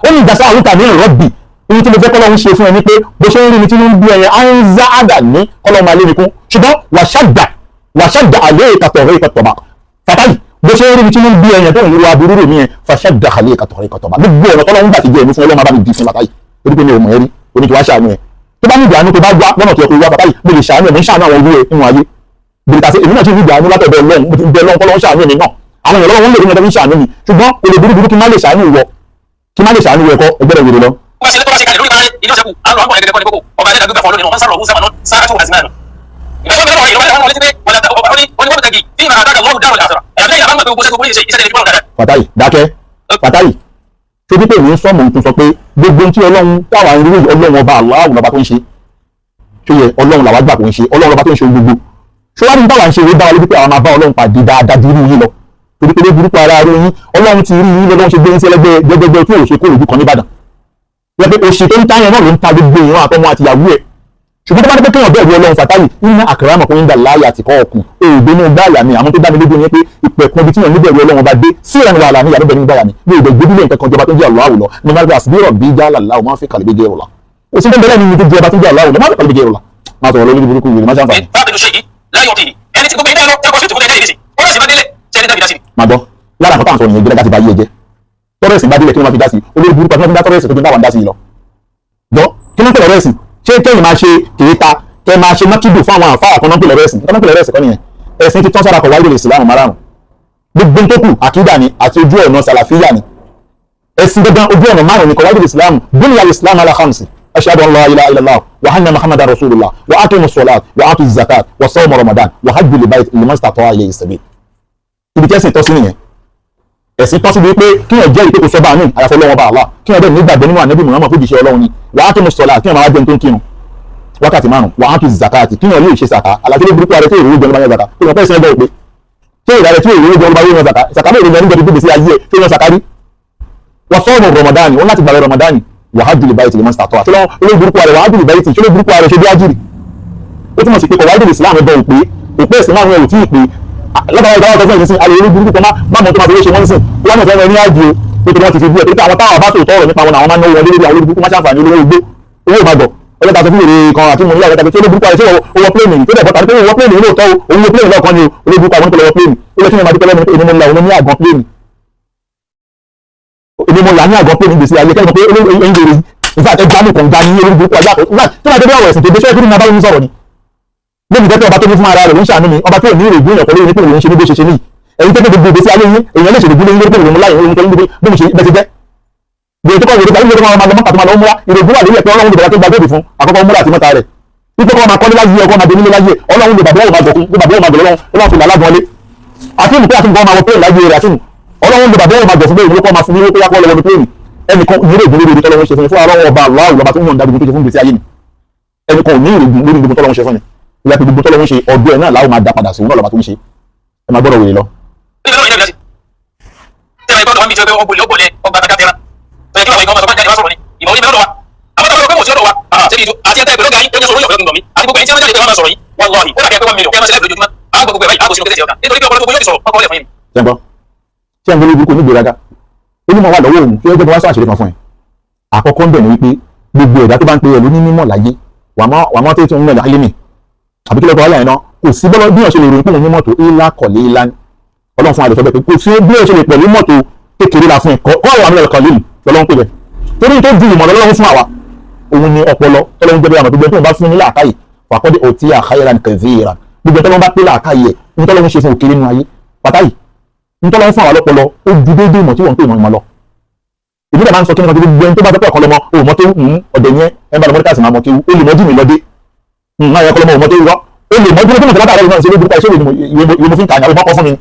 ó ní jaza uka mi rọ́bì. Ibi tí mo fẹ́ kọ́lọ́hún ṣe fún ẹ ni pé bó ṣe ń rí mi tí ń bí ẹyẹ á ń zá àdà ní kọ́lọ́hún máa lé mi kún, ṣùgbọ́n wàṣàdà wàṣàdà àlẹ́ ìkàtọ̀rẹ́ ìkàtọ̀bà. Fàtáyì, bó ṣe ń rí mi tí ń bí ẹyẹ tó ń ru aburú rè mí yẹn, fàṣàdà àlẹ́ ìkàtọ̀rẹ́ ìkàtọ̀bà, gbogbo ọ̀nà tọ́lọ́hún gbà ti jẹ́ ẹ̀mí fún Ọlọ́run bá mi di fún Fàtáyì, torí pé mi ò mọ̀ ẹ́ rí, oní kí wá ṣàánú ẹ. Tó bá ní ìdààmú tó bá gbá lọ́nà tó yẹ kó wá, Fàtáyì, mo lè ṣàánú ẹ, mo ń ṣàánú àwọn olú ẹ nínú ayé. Bìrìtà sí èmi náà ti rí ìdààmú látọ̀dọ̀ Ọlọ́run, mo ti bẹ Ọlọ́run kọ́lọ́run ṣàánú mi náà. Àwọn èèyàn lọ́wọ́ ń lè rí mi lọ́wọ́ ṣàánú mi, ṣùgbọ́n kò lè burúburú kí n má lè ṣàánú ìwọ, kí n má lè ṣàánú ìwọ ẹ̀kọ́ ẹgbẹ́rẹ́ wèrè lọ. Wọ́n ṣe tó bá ṣe kalẹ̀ lórí ìbára ilé ọ̀sẹ̀ kù àwọn àwọn ẹ̀gẹ́gẹ́ kọ́ ní kókó ọba ẹ̀dá gbígbà fún ọlọ́run wọn sáré ọ̀hún sábà náà sára tó wà sí náà. Ìgbà tó bẹ̀rẹ̀ ọ̀rọ̀ ìlú wọn létí pé wọ́n ní wọ́n tẹ̀gì bí màá dáka lọ́rùn dáhùn àṣàrà ẹ̀yà lẹ́yìn àbámọ̀ pé gbogbo sẹ́kọ̀ọ́ iṣẹ́ iṣẹ́ ìfọ̀rọ̀ dáadáa. Fàtáyì dákẹ́. Fàtáyì, tó bí pé mi ń sọ mò ń tún sọ pé gbogbo tí Ọlọ́run táwa ń rí, Ọlọ́run ọba aláwọ̀ lọ́ba tó ń ṣe, tó yẹ Ọlọ́run làwa gbà kó ń ṣe, Ọlọ́run lọ́ba tó ń ṣe gbogbo. Ṣé wàá ní táwa ń ṣe ìwé dá wa lójú pé àwọn máa bá Ọlọ́run pàdé dáadáa ju irú yín lọ, torí pé burúkú ara rí yín, Ọlọ́run ti rí yín lọ́dún ṣe gbé yín sí ẹlẹ́gbẹ́ gbẹgbẹgbẹ tí ò ṣe kó òjú kan nìbàdàn. Yẹ pé òṣì tó ń ta yẹn náà ló ń ta gbogbo ìran àtọmọ àtìyàwó ẹ̀. Ṣùgbọ́n tó bá dé pé kéèyàn bẹ̀rù Ọlọ́run, Fàtáyì, nínú àkàrà mọ̀ pé ń dà láàyè àtìkọ́ ọkùn òògbé ní gbáyà mi, àwọn tó dá mi lójú ni pé ìpẹ̀kun ibi tí yàn níbẹ̀rù Ọlọ́run bá dé sí ìrànwọ́ àlà ní ìyàrá bẹ̀rù gbáyà mi ní ìbẹ̀ gbódúlé nǹkan kan jọba tó ń jẹ́ àlọ́ àwùlọ ní má gbà síbírọ̀ bí já làlá ò máa ń fi kàlẹ́ bí jẹ́ òrùlà. Kò sí bẹ́ẹ̀ nínú tó jẹ́ ọba tó ń jẹ́ àlọ́ àwùlọ máa ń fi kàlẹ́ bí jẹ́ òrùlà. Máa sọ̀rọ̀ lórí burúkú ìwé má ṣàǹfààní. Báàbí ṣe yìí láyọ̀ tì ẹni tí gbogbo ilé lọ tẹ́kọ̀ọ́ sí ìtìkú tẹ́lẹ̀ ìdísì ó lọ sí bá délé ṣe ní dábìdá sí. Máa gbọ́ lára nǹkan táwọn sọ nìyẹn, gbẹ́dá ti bá yé ẹ jẹ́ tọ́rẹ́sì bá délẹ̀ kí wọ́n máa fi dá sí olórí burúkú àti wọ́n fi dá tọ́rẹ́sì tó fi ń dá wà ń dá sí lọ. Jọ kí ló ń pè lọ́rọ̀ ẹ̀sìn? Ṣé kẹ́yìn máa ṣe kèéta kẹ́ máa ṣe mọ́kìdù fún àwọn àǹfààní kan náà ń pè lọ́rọ̀ ẹ̀sìn? Kan náà ń pè lọ́rọ̀ ẹ̀sìn kọ́ nìyẹn. Ẹ̀sìn ti tán sára kọ̀ wáyé lè sílámù márùn-ún. Gbogbo tó kù àkídà ni àti ojú ọ̀nà sàlàfíà ni. Ẹ̀sìn dandan ojú ọ̀nà márùn-ún ni kọ̀ wáyé lè sílámù. Dunya al-Islam ala khamsi. Ashhadu an la ilaha illallah wa anna Muhammadan rasulullah wa aqimu salat wa atu zakat wa sawma Ramadan wa hajju al-bayt liman istata'a ilayhi sabil. Ibi tí ẹ̀sìn tọ́ sí nìyẹn. Ẹ̀sìn tọ́ sí wípé kíyàn jẹ́ ìpé kò sọ bá mi àyàfọ́ Ọlọ́run ọba Allah, kíyàn bẹ́ẹ̀ nígbàgbọ́ nínú ànábì Muhammad fún ìjíṣẹ́ Ọlọ́run ni, wà á tó mú sọlá, kíyàn máa jẹun tó ń kírun wákàtí márùn, wà á tó zakati, kíyàn yóò ṣe sàkà àlàfo burúkú ààrẹ tí èrò jẹun bá yọ zaka tó yàn pẹ́ ìsìn ẹgbẹ́ òpé tí èrò ààrẹ tí èrò jẹun bá yọ zaka sàkà bẹ́ẹ̀ ìrìnà nígbà tó gbèsè ayé ẹ̀ tó yàn sàkà rí. Wà sọ́ọ̀mù Ramadan, wọn láti gbàwẹ̀ Ramadan, wà á jùlẹ̀ báyìí tìlẹ̀ mọ́sítà tọ́ àti olórí burúkú ààrẹ wà á jùlẹ̀ báyìí tì olórí burúkú ààrẹ ṣe bí ájìrì. Ó túmọ̀ sí pé kọ̀wá ìdílé Islam ẹgbẹ́ òpé òpé ìsìn márùn ẹ̀ ò tí ì pé lọ́dọ̀ ìdáwọ́ tó fún ìsìn alẹ́ olórí burúkú kan má mọ̀ tó máa fi ṣe wọ́n sìn wọ́n náà fẹ́ràn ní àjò pé tí wọ́n ti fi bú ẹ̀ pé àwọn táwọn bá tòótọ́ ọ̀rọ̀ nípa wọn àwọn máa ń náwó wọn lórí àwọn olórí burúkú má ṣàǹfààní olówó igbó owó ìbàdàn ọlọ́ta sọ fún èrè kan àti mọ̀ níyàwó tàbí tí olórí burúkú àti owó pléènì tó dẹ̀ bọ́ta pé owó pléènì lóòótọ́ owó pléènì lọ́ọ̀kan ni olórí burúkú àwọn tó lọ́wọ́ pléènì ó lọ kí ni màá dúpẹ́ lẹ́nu èmi mo la òun ní àgàn pléènì èmi mo là ní àgàn pléènì gbèsè ayé kẹ́lẹ́ pé ẹ̀yin lè rí in fact ẹja mi kàn ga ní olórí burúkú ajá tó máa dé bí ọ̀rọ̀ ẹ̀sìn tó dé ṣẹ́ kí ni màá bá yín sọ̀rọ̀ ni lóbi jẹ́ pé ọba tó ní fún ara rẹ̀ ló ń ṣàánú mi, ọba tí ò ní ìrègùn èèyàn pẹ̀lú nípò òun ṣe ní bó ṣe ṣe níyì ẹ̀yin tó gbogbo ìgbésí ayé yín èèyàn lè ṣèrègùn lórí pé òun láyé òun tó ń gbé bí mo ṣe bẹ́ẹ̀ ṣe jẹ́ gbèrè tó kọ́ ìrègùn ayé tó máa lọ mọ́ta tó máa lọ múra ìrègùn wà lórí ẹ̀pẹ́ Ọlọ́run lè bàbá tó gba góòdì fún àkọ́kọ́ múra àti mọ́ta rẹ̀ wípé kọ́ máa kọ́ níláyé ọkọ́ máa dé nílé láyé Ọlọ́run lè bàbá ọ̀ma jọkún lè bàbá ọ̀ma jọ lọ́wọ́ Ọlọ́run fi làlágbọ́n lé àti ìmùpẹ́ àti nǹkan máa wọ pléènì láyé rẹ̀ àti Ọlọ́run lè bàbá ọ̀ma jọ fún bẹ́ẹ̀ ló kọ́ máa fún ní wípé yàkọ́ lọ́wọ́ ní pléènì ẹnìkan ní ìrègùn lórí tọ́lọ́run ṣe fún mi fún Ọlọ́run ọba aláwọ̀ lọ́ba tó ń yọ̀ǹda gbogbo tó ṣe fún gbèsè ayé mi ẹnìkan ò ní ìrègùn lórí gbogbo tọ́lọ́run ṣe fún mi ìyá pé gbogbo tọ́lọ́run ṣe ọdún ẹ̀ náà láwọn máa dá padà sí òun náà lọ́ba tó ń ṣe ẹ máa gbọ́dọ̀ wèrè lọ. Ṣé ń gbọ́ burúkú onígbèraga onímọ̀ wà lọ́wọ́ òun kí ó jẹ́ bá wá sọ àṣírí kan fún ẹ. Àkọ́kọ́ ń bẹ̀ ni wípé gbogbo ẹ̀dá tó bá ń pe ẹ̀ lóní mímọ̀ láyé wà mọ́ tó ń mẹ́lẹ̀ ayé mi àbí kí lọ́kọ̀ wáyà iná kò sí bọ́lọ́ bí ọ̀ṣẹ́ lè ròyìn pé òun ní mọ́tò ńlá kọ̀lé ńlá ni Ọlọ́run fún àdìsọ́ bẹ́ẹ̀ pé kò sí bí ọ̀ṣẹ́ lè pẹ̀lú mọ́tò kékeré la fún ẹ kọ́ ọ̀rọ̀ àmì ọ̀kan lè lọ́lọ́run pè bẹ́ẹ̀ torí tó ju ìmọ̀ lọ́lọ́run fún àwa òun ni ọpọlọ tọ́lọ́run jẹ́ bí àmọ̀ gbogbo tó ń bá fún ní làákàyè fàkọ́dé òtí àkáyẹ̀rà kẹfìrà gbogbo tọ́lọ́run bá pé làákàyè ń tọ́lọ́run ṣe fún òkèrè nínú ayé pàtàkì ń tọ́lọ́run fún àwa lọ́pọlọ ó ju déédéé ìmọ̀ tí wọ́n ń pè mọ́ ìmọ̀ lọ. Ìbí dàbá ń sọ kí ni kan gbogbo ẹni tó bá tọ́pọ̀ ọ̀kan lọ́mọ òun mọ́ tó ń ọ̀dẹ̀ yẹn ẹ̀ ń bá lọ́mọdé káàsì máa mọ̀ kéwu ó lè mọ́ jù mí lọ́dé náà yẹ kọlọmọ ọmọdé wá ó lè mọ dúró tó mọ̀ látàrí náà ṣe ló burúkú àìṣe ìwé mo fi ń kà ní àwọn ọmọ kọ fún mi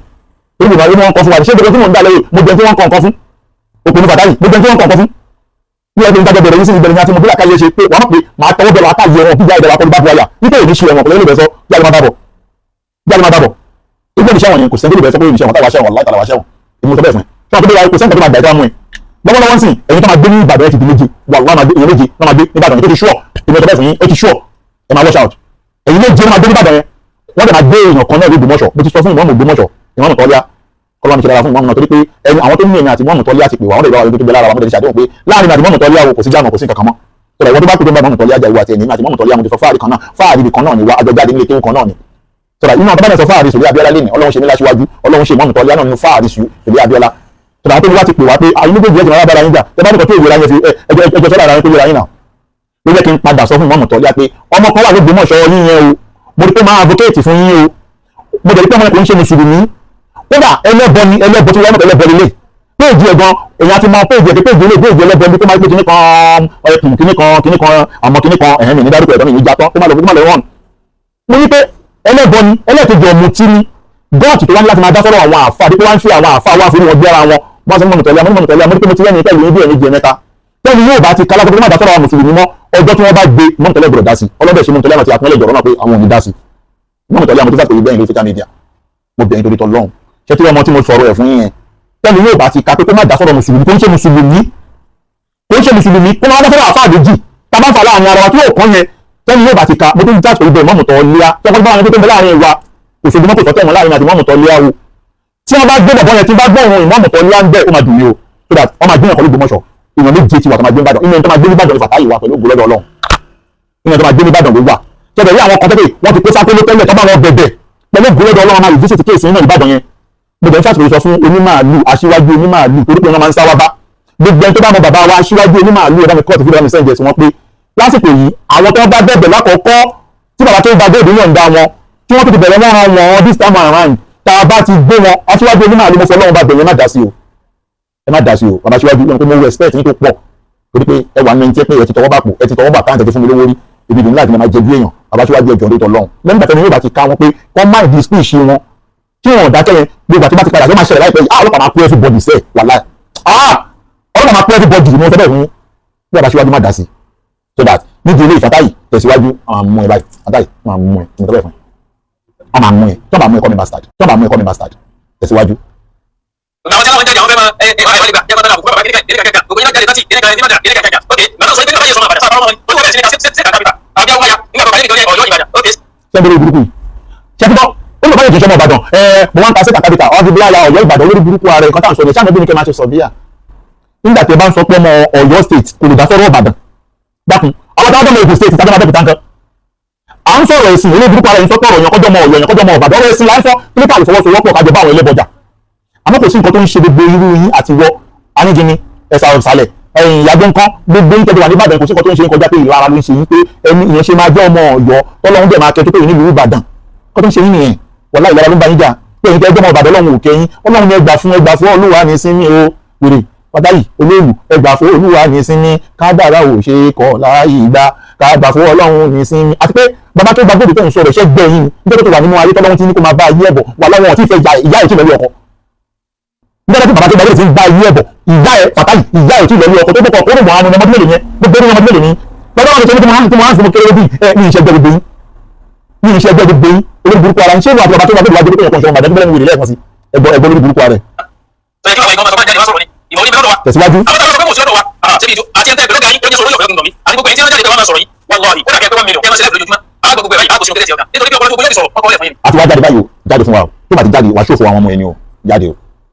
torí ìwé wọn kọ fún wa ṣé gbogbo tí mò ń dá lẹ́yìn mo jẹun tí wọ́n kọ nǹkan fún òpin ní Fàtáyì mo jẹun tí wọ́n kọ nǹkan fún bí ẹni ìdájọ́ bẹ̀rẹ̀ yìí sí ìbẹ̀rẹ̀ ní àti mo bí làkàyè ṣe pé wọ́n mọ̀ pé màá tọwọ́ bẹ̀rẹ̀ àtàyè ẹ̀wọ̀n bíjà ìdẹ̀rẹ̀ akọlù bá bu àyà nítorí òní ṣe ẹ̀wọ̀n pẹ̀lú ìbẹ̀sọ jáde máa bàbọ̀ jáde máa bàbọ̀ ìgbẹ́ ìṣẹ́ wọn yẹn kò sẹ́ńtẹ́ ìbẹ̀sọ pé ìṣẹ́ wọn táwa ṣẹ́wọ̀n láì tàwa ṣẹ́wọ̀n èmi sọ bẹ́ẹ̀ fún ẹ ṣé wọn tó bẹ́ẹ̀ kò sẹ́ńtẹ́ tó máa gbà ìtọ́ mú ẹ lọ́wọ́lọ́wọ́ ń sìn ẹ̀yin tó máa gbé ní Ìbàdàn ẹ̀ ti di méje wàhálà máa gbé èyí méje náà máa gbé ní Ìbàdàn tó ti ṣúọ̀ èmi sọ bẹ́ẹ̀ fún yín ó ti ṣúọ̀ ẹ máa watch out èyí méje ló máa gbé níbàdàn yẹn wọ́n dẹ̀ máa gbé èèyàn kan náà ní Ògbómọ̀ṣọ́ mo ti sọ fún ìmọ̀ọ́mù Ògbómọ̀ṣọ́ ìmọ̀ọ́mù Tọ́lá kọ́lá mi ṣe dára fún ìmọ̀ọ́mù náà torí pé ẹni àwọn tó ní èmi àti ìmọ̀ọ́mù Tọ́lá ti pè wá wọ́n lè bá wa lójú tó gbé lára wa mo tẹ̀lé ṣàdéhùn pé láàrin àti ìmọ̀ọ́mù Tọ́lá o kò sí jáàmù kò sí nǹkan kan mọ́ Tọ́lá ìwọ́n tó bá kú tó ń bá mọ̀mù tọ́lé ajá ìwà àti ẹ̀mí àti mọ̀mù tọ́lé àwọn ti sọ fáàrí kan náà, fáàrí ibì kan náà ni wá àjọjáde nílé kéwù kan náà ni. Tọ́lá inú àwọn tó bá sọ fáàrí Sùlé Abíọ́lá lẹ́nìí, Ọlọ́run ṣe mí láṣíwájú, Ọlọ́run ṣe mọ̀mù tọ́lé náà nínú fáàrí Sùlé Abíọ́lá. Tọ́lá àwọn tó ní wá ti pè wá pé àwọn méjèèjì ẹ̀jẹ̀ máa bára yín jà, tẹ́ bá nìkan tó ìwé ra yẹn fi ẹjọ́ sọ́dọ̀ ara yín tó wéra yín náà. Ló jẹ́ kí n padà sọ fún mọ̀mù tọ́lé pé ọmọ kan wà l'Ógbómọ̀ṣọ́ yín yẹn o, mo rí pé máa advocate fún yín o, mo dẹ̀ rí pé ọmọ kò ń ṣe mùsùlùmí, kódà ẹlẹ́bọ ni, ẹlẹ́bọ tí wọ́n mọ̀ ẹlẹ́bọ lélẹ̀ péèjì ẹ̀ gan, èèyàn ti mọ péèjì ẹ̀ pé péèjì ilé péèjì ẹlẹ́bọ ni tó máa ń pè kíní kan ẹkùn kíní kan kíní kan àmọ́ kíní kan ẹ̀hẹ́n mi ní dárúkọ ẹ̀dọ́ mi ní ìjà tán kó má lọ kó má lọ rán. Mo ní pé ẹlẹ́bọ ni, ẹlẹ́kejì ọ̀mùtí ni, gọ́ọ̀tì tó wá ní láti máa dá sọ́rọ̀ àwọn àfa àti pé wá ń fi àwọn àfa wá fún wọn gbé ara wọn wọ́n sọ mọ̀mù tẹ̀lé àmọ́ mọ̀mù tẹ̀lé àmọ́ pé mo ti lẹ́nu pẹ̀lú ibi ẹ̀mí jẹ mẹ́ta tẹ́ni yóò bá ti kálá tó má dá sọ́rọ̀ àwọn mùsùlùmí mọ́, ọjọ́ tí wọ́n bá gbé mọ̀mù tẹ̀lé gbọ́dọ̀ dá sí ọlọ́bẹ̀ ṣe mọ̀mù tẹ̀lé àti àpọ́nlé ìjọ̀rọ̀ náà pé àwọn ò ní dá sí mọ̀mù tẹ̀lé àmọ́ tó fà pé bẹ́ẹ̀ lórí social media. Mo bẹ̀yìn torí tọ́lọ́hún ṣé tí ọmọ tí mo sọ̀rọ̀ ẹ̀ fún yín yẹn tẹ́ni yóò bá ti ka pé kó má dá sọ́rọ̀ mùsùlùmí, kó ń ṣe mùsùlùmí, kó ń ṣe mùsùlùmí, kó má dá sọ́rọ̀ àfáà méjì tá a bá ń fà láàrin ara wa tí yóò kọ́ yẹn, tẹ́ni yóò bá ti ka mo tún jáde pẹ̀lú bẹ́ẹ̀ mọ̀mù tọ́ léa tí wọ́n bá wọn tó ń bẹ láàrin wa òṣèlú mọ́tò sọ́tẹ̀ wọn láàrin àti mọ̀mù tọ́ léa o, tí wọ́n bá gbé bọ̀bọ̀ yẹn tí bá gbọ́ òun ìmọ̀mù tọ́ léa ń bẹ̀ ó máa dùn mí o, so that wọ́n máa gbé yàn pẹ̀lú Ògbómọ̀ṣọ́. Èèyàn méje ti wà tó máa gbé Ìbàdàn, inú ẹni tó máa gbé Ìbàdàn ní Fàtáyì wà pẹ̀lú ògo lọ́dọ̀ Ọlọ́run, inú ẹni tó máa gbé Ìbàdàn ló wà tẹ́lẹ̀ rí àwọn kan tẹ́lẹ̀ wọ́n ti kó sákóló tẹ́lẹ̀ tó bá wọn bẹ̀bẹ̀ pẹ̀lú ògo lọ́dọ̀ Ọlọ́run máa rí visit case nínú Ìbàdàn yẹn. Mo bẹ̀rẹ̀ fásitì sọ fún onímàálù aṣíwájú onímàálù torí pé wọ́n máa ń sáwá bá gbogbo ẹni tó bá mọ bàbá wa aṣíwájú onímàálù ẹ̀dá mi kọ́ọ̀tù fúdà mi sẹ́ǹjẹ̀ sí wọn pé lásìkò yìí àwọn tó bá bẹ̀bẹ̀ lákọ̀ọ́kọ́ tí bàbá tó bá bẹ̀bẹ̀ yọ̀ǹda wọn tí wọ́n tó ti bẹ̀rẹ̀ wọ́n ran wọn this time around tá a bá ti gbé wọn aṣíwájú onímàálù mo fọ Ọlọ́run bá bẹ̀rẹ̀ ẹ má dá sí o, ẹ má dá sí o bàbá aṣíwájú wọn pé mo respect yín tó pọ̀ torí pé ẹ wà nínú ẹni tí ẹ pé ẹ ti tọwọ́ bá pò ẹ ti tọwọ́ bá káàntì ẹ ti fún mi lówó rí ibi ìdùnnú láti máa jẹ bí èèyàn. Bàbá aṣíwájú ẹjọ́ lórí tọlọ́run lẹ́yìn ìgbà tí wọn yóò bá ti ká wọn pé wọ́n má ìdí speech wọn tí wọn ò dákẹ́ yẹn gbogbo àti bá ti padà ló máa ṣẹlẹ̀ láìpẹ́ yìí, ọlọ́pàá máa kó everybody sẹ́ẹ̀ wàláì, ọlọ́pàá máa kó everybody ni mo sọ bẹ́ẹ̀ fún bí bàbá aṣíwájú má dá sí so that nídìí ilé Ìfàtáyì tẹ̀síwájú àwọn àmú ẹ báyìí Fàtáyì wọn àmú ẹ mo sọ bẹ́ẹ̀ fún wọn àmú ẹ tọ́ bá mú ẹ kọ́ mi bastard, tọ́ bá mú ẹ kọ́ mi bastard tẹ̀síwájú. Àwọn tí wọ́n jáde àwọn fẹ́ máa ẹ ẹ wà nígbà jẹ́ bàtà àbùkù bàbá kíníkà kíníkà kíníkà gbogbo yín jáde láti kíníkà kíníkà kíníkà kíníkà ok màá sọ pé bàbá yẹn sọ máa bàdà sábà wọn ni ó wọ́n bẹ̀rẹ̀ sí ní ká sí kàkà àbí àwọn ọmọ ya nígbà bàbá yẹn nìkan ní Ọ̀yọ́ Ìbàdàn ok. Sẹ́ńdẹ̀rẹ̀ burúkú yìí ṣẹ́fíkọ́ ó lọ bá yẹn kì í ṣọmọ Ìbàdàn ẹ mo wá ń ta sí kàkàbíkà ọdún bí láyà Ọ̀yọ́ Ìbàdàn olórí burúkú ara ẹ̀kan tá à ń sọ ní sáà níbi ní kẹ́ máa ṣe sọ bíyà nígbà tí ẹ bá ń sọ pé ọmọ Ọ̀yọ́ state kò lè dá sọ́rọ̀ Ìbàdàn dákun àwọn táwọn ọmọ Ògùn state tàbí Abẹ́òkúta nǹkan à ń sọ̀rọ̀ ẹ̀sìn olórí burúkú ara ẹ̀ ń sọ pọ̀rọ̀ yẹn kọjọ́ ọmọ Ọ̀yọ́ yẹn kọjọ́ ọmọ Ìbàdàn ọ̀rọ̀ ẹ̀sìn là ń sọ kílípà lè fọwọ́sowọ́pọ̀ kájọ bá àwọn ẹlẹ́bọjà àmọ́ kò sí nǹkan tó ń ṣe gbogbo irú yín àti wọ aníjìní ẹ̀sà ọ̀sàlẹ̀ ẹ̀yìn ìyàgbé ńkọ́ gbogbo yín tẹ́jú wà níbàdàn kò sí nǹkan tó ń ṣe ń kọjá pé ìlara ló ń ṣe yín pé ẹni ìyẹn ṣe máa jẹ́ ọmọ Ọ̀yọ́ tọ́lọ́hún dẹ̀ máa kẹ́ tó pé nílùú Ìbàdàn kọ́ tó ń ṣe yín nìyẹn wàlá ìlara ló ń bá yín jà pé ẹ̀yin tẹ́ jẹ́ ọmọ Ìbàdàn Ọlọ́run ò kẹ́yìn Ọlọ́run ẹgbà fún ẹgbà fún Olúwa ní sinmi o wèrè Fàtáyì olóòlù ẹgbà fún Olúwa ní sinmi kádàrá ò ṣe é kọ̀ láàyè ìgbà kàgbà fún Ọlọ́run ní sinmi àti pé bàbá tó gbàgbé tó ń sọ̀rọ̀ ṣẹ́ gbẹ̀yìn nítorí tó wà nínú ayé tọ́lọ́run ti ní kó máa bá ayé ẹ̀bọ̀ wà láwọn ọ̀tí ìfẹ́ ìyá ẹ̀ tí lọ́lé ọkọ nígbà tí bàbá tó gbàgbé ti ń bá ayé ẹ̀bọ̀ ìyá ẹ̀ Fàtáyì ìyá ẹ̀ tí lọ́lé ọkọ tó gbọ́kọ̀ ó rògbò àwọn ọmọdé mélòó yẹn gbogbo ọmọdé mélòó ni lọ́dọ̀ wọn tó ní tí mo hàn fún kéré bí ẹ ní iṣẹ́ gbogbo yín ní iṣẹ́ gbogbo yín olórí burúkú ara ń ṣé ìwà àti bàbá tó gbàgbé ìwájú pé ẹ̀kọ́ ṣọmọ àdàgbẹ́ lẹ́nu wèrè lẹ́ẹ̀kan sí ẹ̀gbọ́n ẹ̀gbọ́n olórí burúkú ara rẹ̀. Tẹ̀síwájú. Àti wá jáde báyìí o jáde fún wa o tó bá ti jáde wàá ṣòfò àwọn ọmọ ẹni o jáde o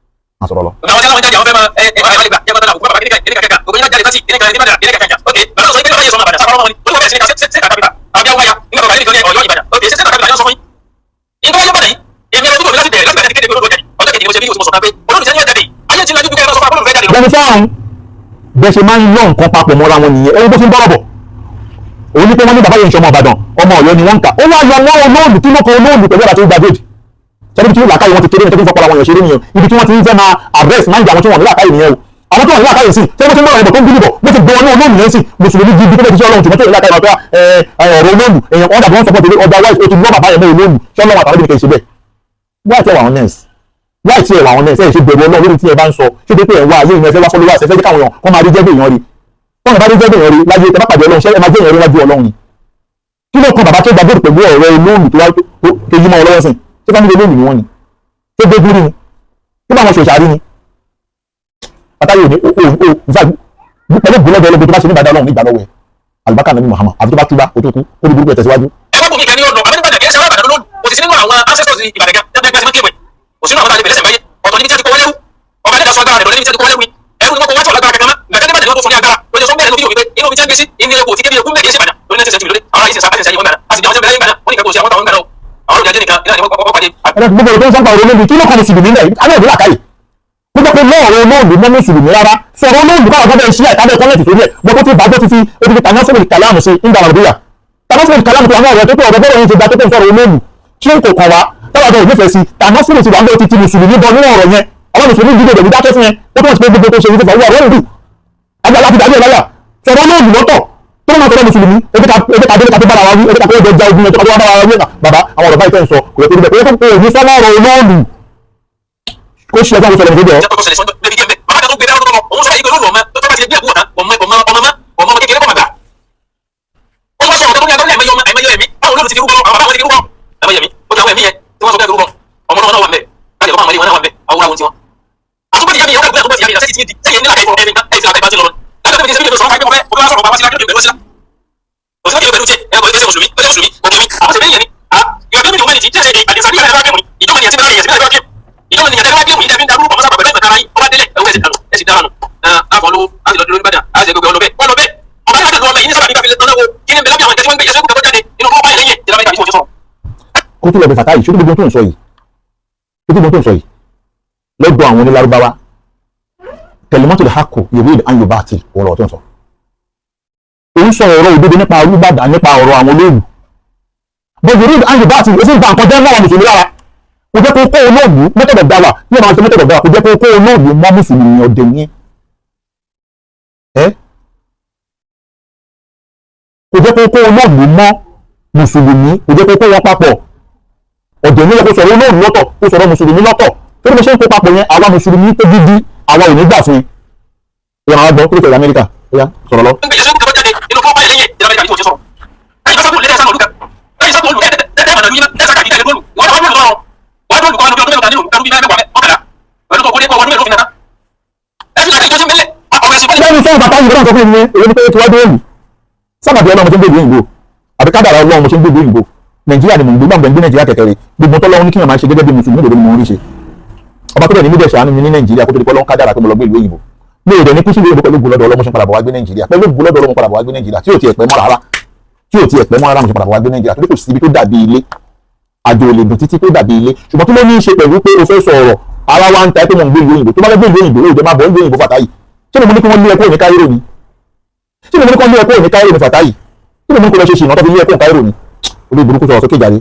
máa sọ̀rọ̀ lọ. Àwọn tí wọ́n jáde àwọn fẹ́ máa ẹ ẹ wà nígbà jẹ́ bàtà àbùkù bàbá kíníkà kíníkà kíníkà gbogbo yín jáde láti kíníkà kíníkà kíníkà kíníkà ok màá sọ pé bàbá yẹn sọ máa bàdà sábà wọn ni ó wọ́n bẹ̀rẹ̀ sí ní ká sí kàkàbíkà àbí àwọn ọmọ ya nígbà bàbá yẹn nìkan ní Ọ̀yọ́ Ìbàdàn ok sí kàkàbíkà yẹn sọ fún yín. Ìgbà wáyé bàdà yìí èmi ẹ̀rọ tó láti bẹ̀rẹ̀ láti bẹ̀rẹ̀ kéde olóòtú jáde ọjọ́ kejì ni mo ṣe fídíò tí mo sọ kan pé olóòtú jáde jáde ayé ti lajú dúkẹ́ ẹ lọ sọ fún abúlé jáde lọ. Bẹ́ẹ̀ni fáwọn bẹ́ẹ̀ ṣe máa ń lọ nǹkan papọ̀ mọ́ra wọn nìyẹn ẹni tó fi ń bọ́rọ̀ bọ̀ òun ní pé wọ́n ní bàbá yẹn ń ṣọmọ Ìbàdàn ọmọ Ọ̀yọ́ ni wọ́n ń kà ó wá yọ mọ́ olóòlù tí ló kan olóòlù pẹ̀lú àti gbàgede sẹ́ni tí làákàyè wọn ti kéré ní tó fi ń fọpọlọ àwọn èèyàn ṣeré nìyẹn ibi tí wọ́n ti ń fẹ́ máa arrest mind àwọn tí wọ́n ní làákàyè nìyẹn o àwọn tó wà ní làákàyè sí ṣé wọ́n ti ń bọ̀rọ̀ ẹ̀bọ̀ tó ń bílí bọ̀ bó ti gbọ́ ní olóòlù yẹn sí mùsùlùmí gidi tó bẹ́ẹ̀ ti ṣe ọlọ́run tòmọ́tò ní làákàyè wọn tó ọ̀rọ̀ olóòlù èèyàn ọ̀dà bí wọ́n sọpọ̀ tẹ̀lé otherwise ó ti gbọ́ bàbá yẹn mọ́ olóòlù ṣé ọlọ́run àtàwọn ẹbí kì í ṣe bẹ́ẹ̀ why tí ẹ wà honest why tí ẹ wà honest ẹ ṣe bẹ̀rù ọlọ́run lórí tí ẹ bá ń sọ ṣé pé ẹ wá ayé ìyẹn fẹ́ wá followers ẹ fẹ́ jẹ́ káwọn èèyàn kọ́ máa rí jẹ́gbẹ̀ èèyàn rí tọ́nà bá rí jẹ́gbẹ̀ èèyàn rí láyé tẹ bá pàdé ọlọ́run ṣé ẹ máa jẹ́ èèyàn rí wájú ọlọ́run ni kí ló kan bàbá tó gbàgbé pẹ̀lú ọ̀rọ̀ olóòlù tó wá tó yí mọ́ ọ lọ́wọ́ sìn ṣé fámìlì olóòlù ni wọ́n ni ṣé gbégbé rí ni ṣé báwọn ṣòṣàrí ni Fàtáyì ò ní o o pẹ̀lú gbọ́lọ́dọ̀ ọlọ́gbọ́n tó bá ṣe nígbàdá ọlọ́run nígbà lọ́wọ́ ẹ̀ àlùbákà nàbí Muhammad àfi tó bá túbá o tó kú ó ní burúkú ẹ̀ tẹ̀síwájú. Ẹ wá bùnmi kan ní ọ̀nà àbẹ́ nígbàdàn kì í ṣe alábàdàn lónìí kò sì sí nínú àwọn ancestors Ìbàdàn gan tẹ́tẹ́ gbẹ́sẹ̀ mọ́kèwé kò sínú àwọn tá a lè bẹ̀rẹ̀ sẹ̀mbáyé ọ̀tọ̀ níbi tí a ti kọ́ wọlé rú ọba dẹ́dà sọ agbára rẹ̀ lọ́lẹ́ níbi tí a ti kọ́ wọlé rú ni ẹrú ni wọ́n kọ́ wá sọ̀ lágbára kankan mọ́ gbàgbé nígbàdàn ni wọ́n tó fún ní agbára lójú sọ bẹ́ẹ̀ ló fi wípé inú mi ti ń gbé dé sí ìní epo tí kébí eku ń bẹ̀ kì í ṣe Ìbàdàn lórí 19th century lóde àwọn aráyé sì sábà ṣe wọn gbàdá a sì jẹ́ àwọn tí wọ́n bẹ̀rẹ̀ yín gbàdá wọ́n ní nǹkan kò ṣe àwọn táwọn ń gbàdá o àwọn olùdájẹ́ nìkan ìlànà ìwọ́n kọ́kọ́ pàdé. Ẹ̀rọ gbogbo ọ̀rọ̀ tó ń sọ́pà ọ̀rọ̀ olóòlù kí ló kọ́ mùsùlùmí náà alẹ́ òbí làkàyè gbogbo pé lọ́ ọ̀rọ̀ olóòlù mọ́ mùsùlùmí rárá sọ̀rọ̀ olóòlù káwọn tó bẹ́ẹ̀ ṣí àìkábẹ́ kọ́lẹ̀tì sórí ẹ̀ gbogbo tí bàbá ti fi ó ti fi tànásìlì kàlámù sí ń dàrọ̀ bíyà tànásìlì kàlámù tó àwọn ọ̀rọ̀ tó pé ọ̀rọ̀ bọ́rọ̀ yìí ti gba tó pé ń sọ̀rọ̀ olóòlù tí kò kàn wá táwọn ọ̀dọ́ ìnífẹ̀ẹ́ sí tànásìlì ti wà ń bẹ́ẹ̀ ti ti mùsùlùmí bọ nínú ọ̀rọ̀ yẹn àwọn mùsùlùmí dídò dèbí dákẹ́ fún yẹn ó tó ń sọ gbogbo tó ṣe wípé fàwọn ọ̀rọ̀ òdù agbára ti dàbí ẹ̀láyà sọ̀rọ̀ olóòlù lọ́tọ̀ tó máa tọrọ mùsùlùmí ebi ká ebi ká délé ká tó bára wa wí ebi ká tó jẹ ogun ẹjọ́ ká tó wá bára wa wí bàbá àwọn ọ̀rọ̀ báyìí tẹ́ ń sọ kò yẹ kó rí bẹ́ẹ̀ kò yẹ kó ní sọ́mọ́ ọ̀rọ̀ olóòlù kó ṣe ẹgbẹ́ àwọn ìṣẹ̀lẹ̀ nígbẹ́. Jẹ́ tó ṣẹlẹ̀ sọ́jọ́ débi díẹ̀ mbẹ́ bàbá kan tó gbé dáná tó lọ òun sọ yìí pé olóòlù ọmọ tó bá ti lè gbé àbúrò tán ọmọ ọmọ ọmọ ọmọ ọmọ kékeré kọ́ màgbà. Ó wá sọ̀rọ̀ tó ní agbára àìmọye ọmọ àìmọye ẹ̀mí báwo olóòlù ti fi rúbọ àwọn bàbá wọn ti fi rúbọ àìmọye ẹ̀mí ó ti àwọn ẹ̀mí yẹn tí wọ́n sọ pé rúbọ ọmọ náà wà mbẹ́ káàdì ọmọ àwọn ẹ̀mí wọn náà wà mbẹ́ àwọn àwọn tiwọn. Àtúbọ̀tì yàmi ìyàwó àtúbọ̀tì yàmi ìyàwó sẹ́yìn ní làkàìfọ̀ ẹ̀mí kan ẹ̀sìn làkàìfọ̀ ti lọ. Láti ọ̀dọ̀ mi ti ṣe bí sọ̀rọ̀ fún ọ̀fẹ́ sọ̀rọ̀ bàbá sí lákàtúntò pẹ̀lú ọ̀sílá. Òsínà kìlọ̀ pẹ̀lú ṣe ẹ̀kọ́ ìṣe mùsùlùmí ó jẹ́ mùsùlùmí kò kẹ́mi àwọn ṣe bẹ́ẹ̀ yẹn ni. Ìwà bí mi ti ṣe àdìsá bí ìyàrá kẹ́mu ni ìjọba ni àti bẹ́ẹ̀ yẹn sí bẹ́ẹ̀ kẹ́mu ìjọba ni àtẹ́wá kẹ́mu yìí tẹ́ fi ń darúgbó pọ̀ mọ́sápà pẹ̀lú ìmọ̀tara yín ó bá délẹ̀ ẹ̀wọ́ ẹ̀sìn dànù ẹ̀sìn dànù àfọ̀ lówó á sì lọ dúró níbàdàn á sì gbogbo ọlọ́bẹ̀ ọlọ́bẹ̀ ọba yàtọ̀ lọ́mọ yìí ní sábà nígbà fi lè tán náà wo kí ni bẹ̀rẹ̀ bí àwọn ìtẹ́sí wọn gbé ẹ̀sìn kúkẹ́ tó jáde inú kó báyìí lẹ́yìn ìjọba ìtàbí tí wọ́n ti sọ̀rọ̀. Kó tó lọ bẹ Fàtáì ṣé gbogbo tó ń sọ yìí ṣé gbogbo tó ń sọ yìí lọ́dọ̀ àwọn onílárúbáwá tẹlẹmọ́tò lè hákò yorùbá and yorùbá àti òun lọ́rọ̀ tó ń sọ. Òun sọ ọ̀rọ̀ òdodo nípa Olúbàdàn nípa ọ̀rọ̀ àwọn olóòlù bó yorùbá and yorùbá àti òsì ń ba nǹkan jẹ́ mọ́ àwọn mùsùlùmí lára kò jẹ́ kó kó olóòlù method of dawa ní ọ̀nà àti method of dawa kò jẹ́ kó kó olóòlù mọ́ mùsùlùmí ọ̀dẹ̀ ní ẹ́ kò jẹ́ kó kó olóòlù mọ́ mùsùlùmí kò jẹ́ kó kó wọn papọ̀ ọ̀dẹ̀ ní kó sọ̀rọ̀ olóòlù lọ́tọ̀ kó sọ̀rọ̀ mùsùlùmí lọ́tọ̀ tó ní bó ṣe ń kó papọ̀ yẹn àwa mùsùlùmí tó gidi àwa ò ní gbà fún yẹn àwọn gbọ́ kó ló sọ̀rọ̀ Amẹ́ríkà ó yá sọ̀rọ̀ lọ. Lẹ́nu sọ́run bàtà yìí lọ́nà tó fún mi èyí ni pé tí wọ́n dé òòlù sábàbí ọlọ́run mo ṣe ń gbèdé òyìnbó àbí kádàrá ọlọ́run mo ṣe ń gbèdé òyìnbó Nàìjíríà ni mò ń gbé gbàgbọ́ ń gbé Nàìjíríà kẹ̀kẹ́rẹ́ gbogbo tọ́lọ́run ní kí n máa ṣe gẹ́gẹ́ bí mùsùlùmí òdodo ni mò ń rí ṣe ọba tó bẹ̀ ní mídẹ̀ ṣàánú mi ní Nàìjíríà kó tó di pé ọlọ́run kádàrá pé mo lọ gbé ìlú òyìnbó mi ò dẹ̀ ní kú sí ìlú òyìnbó pẹ̀lú ògùn lọ́dọ̀ ọlọ́run mo ṣe ń padà bọ̀ wá gbé Nàìjíríà pẹ̀lú ògùn lọ́dọ̀ ọlọ́run padà bọ̀ wá gbé Nàìjíríà tí ò tiẹ̀ pẹ́ mọ́ rárá tí ò tiẹ̀ pẹ́ mọ́ rárá mo ṣe padà bọ̀ wá gbé Nàìjíríà torí kò sí ibi tó dàbí ilé àjò ò lè dùn títí tó dàbí ilé ṣùgbọ́n kí ló ní í ṣe pẹ̀lú pé o fẹ́ sọ ọ̀rọ̀ ara wa ń ta ẹ́ pé mo ń gbé ìlú òyìnbó tó bá fẹ́ gbé ìlú òyìnbó ó jẹ́ máa bọ̀ ń gbé òyìnbó Fàtáyì ṣé mo ní kí wọ́n lé ẹ kúrò ní Cairo ni ṣé mo ní kí wọ́n lé ẹ kúrò ní Cairo ni Fàtáyì ṣé mo ní kí wọ́n lọ ṣe ṣìnà tó fi lé ẹ kúrò ní Cairo ni olórí burúkú sọ̀rọ̀ sókè jàre.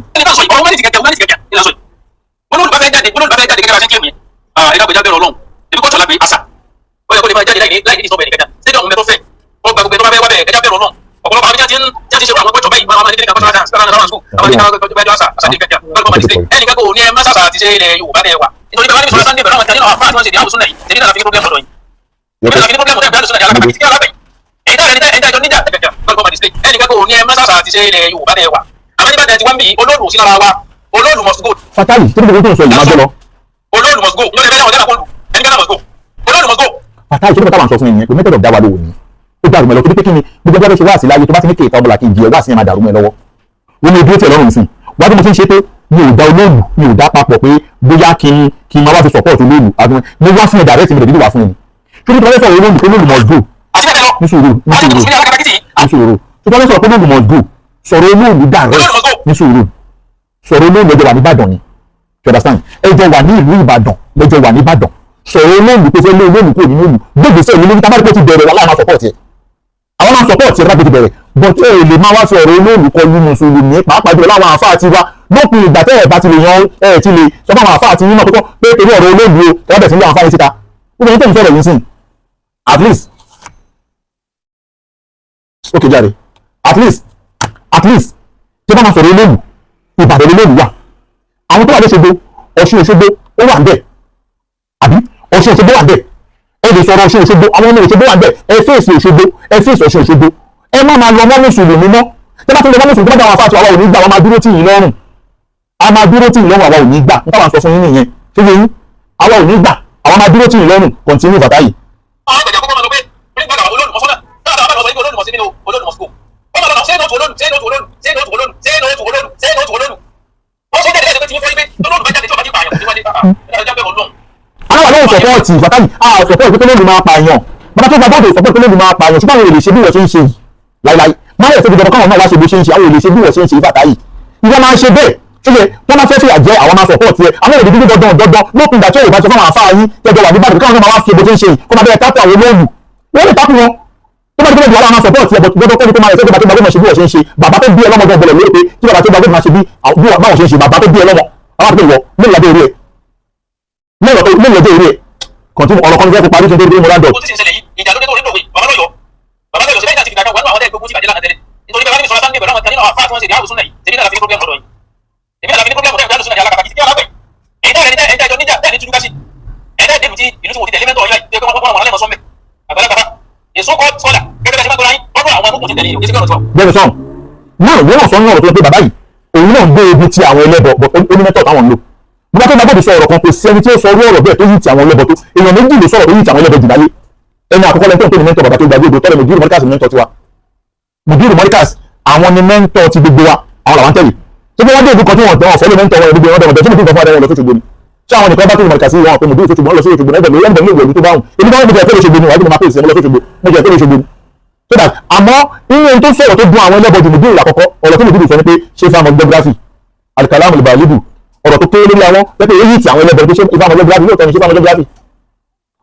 Fàtáyì tí gbogbo tó ń sọ yìí máa gbọ́ lọ. Fàtáyì tí gbogbo táwọn sọ fún yìí pé method of dawa ló wò ní ó dàrú mọ́ ẹ lọ torí pé kí ni gbogbo ẹgbẹ́ ṣe wá sí láyé tó bá ti ní kéèta ọmọlà kejì ẹ wá sí ẹ máa dàrú mọ́ ẹ lọ́wọ́ wọ́n ní ojú tí ẹ lọ́rùn sí wá bí mo ti ń ṣe pé mi ò dá olóòlù mi ò dá papọ̀ pé bóyá kí n kí n máa wá fi support olóòlù àti mo wá fún ẹ direct mi lè dídì wá fún ẹ ni ṣé tó bá fẹ́ sọ̀rọ̀ olóòlù pé olóòlù must go ní sùúrù ní sùúrù ní sùúrù tó bá fẹ́ sọ̀rọ̀ pé olóòlù must go sọ̀rọ̀ olóòlù direct ní sùúrù sọ̀rọ̀ olóòlù ẹjọ́ wà ní Ìbàdàn ni you understand ẹjọ́ wà ní ìlú Ìbàdàn lẹ́jọ́ wà ní Ìbàdàn sọ̀rọ̀ olóòlù pé fẹ́ lé olóòlù kúrò nínú ìlú gbégbèsè ìlú lórí tábàdì pé ti bẹ̀rẹ̀ wà láwọn máa support ẹ̀ àwọn máa support ẹ̀ láti bẹ̀rẹ̀ but ẹ lè máa wá fi ọ̀rọ̀ olóòlù kọlu mùsùlùmí pàápàá jùlọ láwọn àáfàá ti wá lópin ìgbà tẹ́ ẹ̀ bá ti lè yan ẹ̀ ti lè sọ fún àwọn àáfàá ti yín náà pípọ́ pé torí ọ̀rọ̀ olóòlù o ẹ̀ bẹ̀ sí ní àwọn àáfàá yín síta gbogbo ẹni tó ń sọ̀rọ̀ yìí sìn at least okay jàre at least at least tí bá máa sọ̀rọ̀ olóòlù Ìbàdàn olóòlù wà àwọn tó wà lóṣogbo Ọ̀ṣun Òṣogbo ó wà ń bẹ̀ àbí Ọ̀ṣun Òṣogbo wà ń bẹ̀ ẹ lè sọ̀rọ̀ Ọ̀ṣun Òṣogbo àwọn ọmọ Òṣogbo wà ń bẹ̀ ẹ fèsì Òṣogbo ẹ fèsì Ọ̀ṣun Òṣogbo ẹ má máa lọ mọ́ mùsùlùmí mọ́ tẹ́ bá tún lọ mọ́ mùsùlùmí tó bá dá àwọn afáàtì àwa ò ní gbà wọ́n máa dúró tì yín lọ́rùn a máa dúró tì yín lọ́rùn àwa ò ní gbà nípa àwọn sọ fún yín nìyẹn ṣé yín àwa ò ní gbà àwa máa dúró tì yín lọ́rùn continue Fàtáyì. Aláwọ̀ lóhùn sọ̀pọ̀ọ̀tì Fàtáyì a sọ̀pọ̀ọ̀tì pé lóòlù máa pààyàn bàbá tó gba bọ́ọ̀dù sọ̀pọ̀ọ̀tì pé lóòlù máa pààyàn ṣùgbọ́n àwọn èlè ṣe bí wọ́n ṣe ń ṣe yìí Láíláí, má yẹ fẹ́ káwọn náà wá ṣe bó ṣe ń ṣe. Àwọn ò lè ṣe bí wọ́n ṣe ń ṣe. Fatai, ìwọ máa ń ṣe bẹ́ẹ̀ ṣe wọ́n máa fẹ́ fìyà jẹ àwọn, máa support ẹ. Àwọn òbí dúdú dandan dandan lópin ìgbà tí òun bá ṣe fáwọn àfáà yín tẹjọ wà ní Ìbàdàn, káwọn náà máa wá ṣe bó ṣe ń ṣe yìí, kó máa bẹ́ẹ̀ tápù àwọn olóòlù. Wọ́n lè tápù wọn tó bá ti gbọ́dọ̀ wàhálà, máa support ẹ, but gbọ́dọ̀ kọ́ni kó máa rẹ̀ sẹ́gbẹ̀ẹ́ bàbá tó gbàgbé máa ṣe bí wọ́n ṣe ń ṣe. Bàbá tó bí ẹ lọ́mọ gan bọ̀lọ̀ lórí pé kí bàbá tó gbàgbé máa ṣe bí báwọn ṣe ń ṣe. Bàbá tó bí ẹ lọ́mọ, àwọn àti ìwọ mélòó lábẹ́ orí ẹ, mélòó lọ́jọ́ orí ẹ? Kọ̀ntínú ọ̀rọ̀ kan fẹ́ kó parí kí n tó dé mo rándọ̀. Ó ti sì ń ṣẹlẹ̀ yìí, ìjà ló dé tó rí dòwe. Bàbá lọ́yọ̀ọ́, bàbá lọ́yọ̀ọ́, ṣe bẹ́ẹ̀ láti fìgbà kan wà nínú àwọn tẹ́lẹ̀ gbogbo tí ìbàjẹ́ lánàá tẹ́lẹ̀, nítorí bàbá ní sọ̀rọ̀ sáńdé pẹ̀lú àwọn kan nínú àwọn àfáà tí wọ́n ṣe ìdáhùn súnà yìí. Ṣèbí náà la fi ní problem lọ́dọ̀ yìí, èmi náà la fi ní problem ọ̀tẹ́ ìdáhùn súnà yìí alákàtàkì tí alápẹ̀ èyí tẹ́lẹ̀ ní ẹ̀ńtẹ́ ẹjọ́ níjà tẹ́lẹ̀ ní túdúkásí ẹ̀ńtẹ́ ìdèlù tí ìlú tí wọ́n ti tẹ̀lé mẹ́tọ̀ ọ̀yọ́ yìí tó wọ́n wọn lẹ́mọ̀ sọ́mbẹ̀ àgbàlagbà èso kọ́ sọ́là gẹ́gẹ́ bẹ́ẹ̀ ṣe máa gbọ́ra yín lọ́dọ̀ àwọn amókùn ti tẹ̀lé yìí, òkè sí ọ̀rọ̀ tiwa. Bẹ́ẹ̀ni sọ́n náà, ìwé náà sọ nínú ọ̀rọ̀ tó yẹ pé bàbá yìí, òun náà ń gbé egun ti àwọn ẹlẹ́bọ, but ó ní method táwọn ń lò. Bàbá tó gbàgbọ́ sọ ọ̀rọ̀ kan, kò sí ẹni tí ó sọ orú ọ̀rọ̀ bẹ́ẹ̀ tó yí ti àwọn ẹlẹ́bọ tó. Èèyàn méjì ló sọ̀rọ̀ tó yí ti àwọn ẹlẹ́bọ jù láyé. Ẹni àkọ́kọ́ lẹ́ni tó ń pè ní mentor bàbá tó gbàgbé ògbó tọ́lẹ̀, Mùdírù Mọ́ríkàsì, mentor tiwa. Mùdírù Mọ́ríkàsì, àwọn ni mentor ti gbogbo wa, àwọn làwọn tẹ̀lé. Tó bí wọ́n dé ìlú kan tí wọ́n tẹ̀ wọ́n fọ́lé mentor wọn, gbogbo wọn dẹ̀ tí Mùdírù kan fún adé wọn lọ sóṣogbo ni. Ṣé àwọn nìkan bá tó Mọ́ríkàsì wọn pé Mùdírù sóṣogbo, wọn lọ sóṣogbo náà? Ẹgbẹ̀rún ẹgbẹ̀rún ìwé ìlú tó bá wọn, èmi bá wọn mo jẹ́ pé lóṣogbo ni wàá bí mo máa pèsè mo lọ sóṣogbo, mo jẹ́ pé lóṣogbo ni. So that àmọ́ inú ohun tó sọ̀rọ̀ tó dùn àwọn ẹlẹ́bọ̀ jù, Mùdírù àkọ́kọ́, ọ̀rọ̀ tí Mùdírù sọ ni pé ṣé fáwọn geography alikalamu libalibu, ọ̀rọ̀ tó kéré lórí àwọn pẹ́pẹ́ èyí tí àwọn ẹlẹ́bọ̀ tó ṣe ìfáwọn geography lóòótọ́ ni. Ṣé fáwọn geography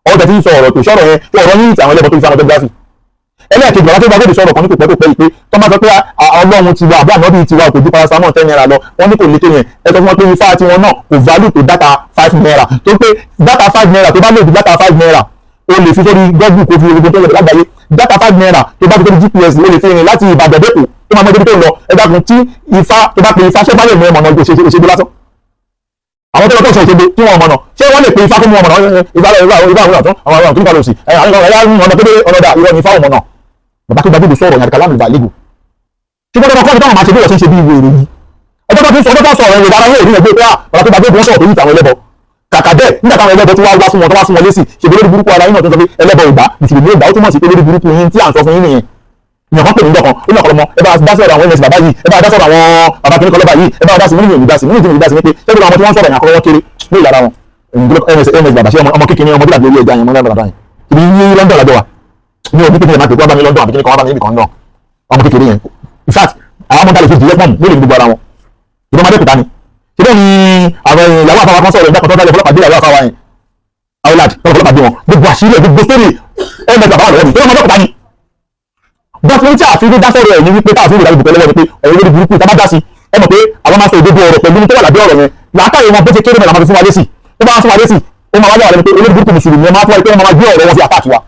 ọ̀rọ̀ tẹ̀ tí ń sọ ọ̀rọ̀ tó sọ̀rọ̀ yẹn tó ọ̀rọ̀ yìí tí àwọn ẹlẹ́bọ̀ tó ìfáwọn geography? Ẹlẹ́ẹ̀kejì, bàbá tó bá gbèdè sọ̀rọ̀ kan ní kò pẹ́ tó pẹ́ yìí pé tó máa sọ pé Ọlọ́run ti wà àbí ànábì ti wà, kò ju paracetamol 10 naira lọ. Wọ́n ní kò lè tó yẹn. Ẹ sọ fún wọn pé ifá tiwọn náà kò value tó data 5 naira, tó pé data 5 naira, tó bá lè ju data 5 naira, o lè fi sórí Google kó fi gbogbo tó lọ lágbàáyé. Data 5 naira, tó bá fi sórí GPS, o lè fi rìn láti Ìbàdàn dẹ́kọ̀ tó máa mọ ibi tó ń lọ. Ẹ dákun, tí ifá tó bá pe ifá, ṣé bá lè mú ọmọ náà Òṣogbo lásán? Àwọn tó lọ tó ṣe Òṣogbo tí wọn mọ̀nà, ṣé wọ́n lè pe ifá kó mú ọmọ náà? Ifá ifá ifá àwọn àtún àwọn àwọn tó ń kalọ̀ sí àwọn ẹ̀yà ọ̀nà tó dé ọ̀nà dà. Irọ́ ni, ifá ọmọ náà. Bàbá tó gbàgbé sọ̀rọ̀ yàrá kàlámù ìbà lẹ́gùn, ṣùgbọ́n tó kọ́ ní táwọn máa ṣe bí wọ́n ṣe ń ṣe bí ìwé ìròyìn ọjọ́ tó fi sọ ọjọ́ tó sọ ọ̀rọ̀ ìwé ara yóò rí ẹgbẹ́ pé bàbá tó gbàgbé sọ̀rọ̀ tó yí tàwọn ẹlẹ́bọ. Kàkà bẹ́ẹ̀, nígbà táwọn ẹlẹ́bọ tí wá wá fún wọn, tó wá fún wọn lésì, ṣèbí lórí burúkú ara yín náà tó sọ pé ẹlẹ́bọ ìgbà, mùsùlùmí ìgbà, ó túmọ̀ sí pé lórí burúkú yín tí à ń sọ fún yín nìyẹn. Ìyàn kan pè mí dọ̀kan, ó ní ọ̀pọ̀lọpọ̀ ẹ bá dá sọ̀rọ̀ àwọn ms bàbá yìí, ẹ bá dá sọ̀rọ̀ àwọn bàbá kìnnìkan lọ́ba yìí, ẹ bá dá sí mílíọ̀nù ìdásí mílíọ̀nù ìdásí ní pé ṣé àwọn tí wọ́n sọ̀rọ̀ yẹn àkọ́kọ́ kéré ní ìlara wọn. ms ms bàbá, ṣé ọmọ kékeré, ọmọdé àti orí ẹja yẹn mọ́ lára bàbá yẹn ibi ní London lájọ wa ní òbí kékeré máa pè kó wá bá mi London àbí kíní kan wá bá mi níbi kan náà. Ọmọ kékeré yẹn, in fact, àwọn ọmọdé àlè fi jìyẹ pọ̀n lórí gbogbo ara wọn. Ìbọn máa dẹ́kùtà ni. Ṣé bẹ́ẹ̀ ni àwọn ìyàwó àfáwà kan sọ̀rọ̀ ìgbà kan tó dálé ọlọ́pàá dé, ìyàwó àfáwà yẹn awolad ọlọ́pàá dé wọn, gbogbo àṣírí ẹ̀, gbogbo sórí ms bàbá wà lọ́wọ́ mi tó ọmọdé ọkùnrin ni. Bọ́sí ní tí àfi dá sọ̀rọ̀ ẹ̀ ní wípé táàfin ìdájọ́ ìbùkún lọ́wọ́ ni pé ọ̀rọ̀ lórí burúkú tá bá dá sí, ẹ mọ̀ pé àwọn máa sọ òdodo ọ̀rọ̀ pẹ̀lú tó wà lábẹ́ ọ̀rọ̀ yẹn. Làákàyè wọn bó ṣe kéré mẹ́ta máa fi fún wa lésì, tó bá wá fún wa lésì, ó máa wá lọ́wọ́ rẹ pé olórí burúkú mùsùlùmí ẹ máa fún wa pé wọ́n máa gbé ọ̀rọ̀ wọn fi attack wa.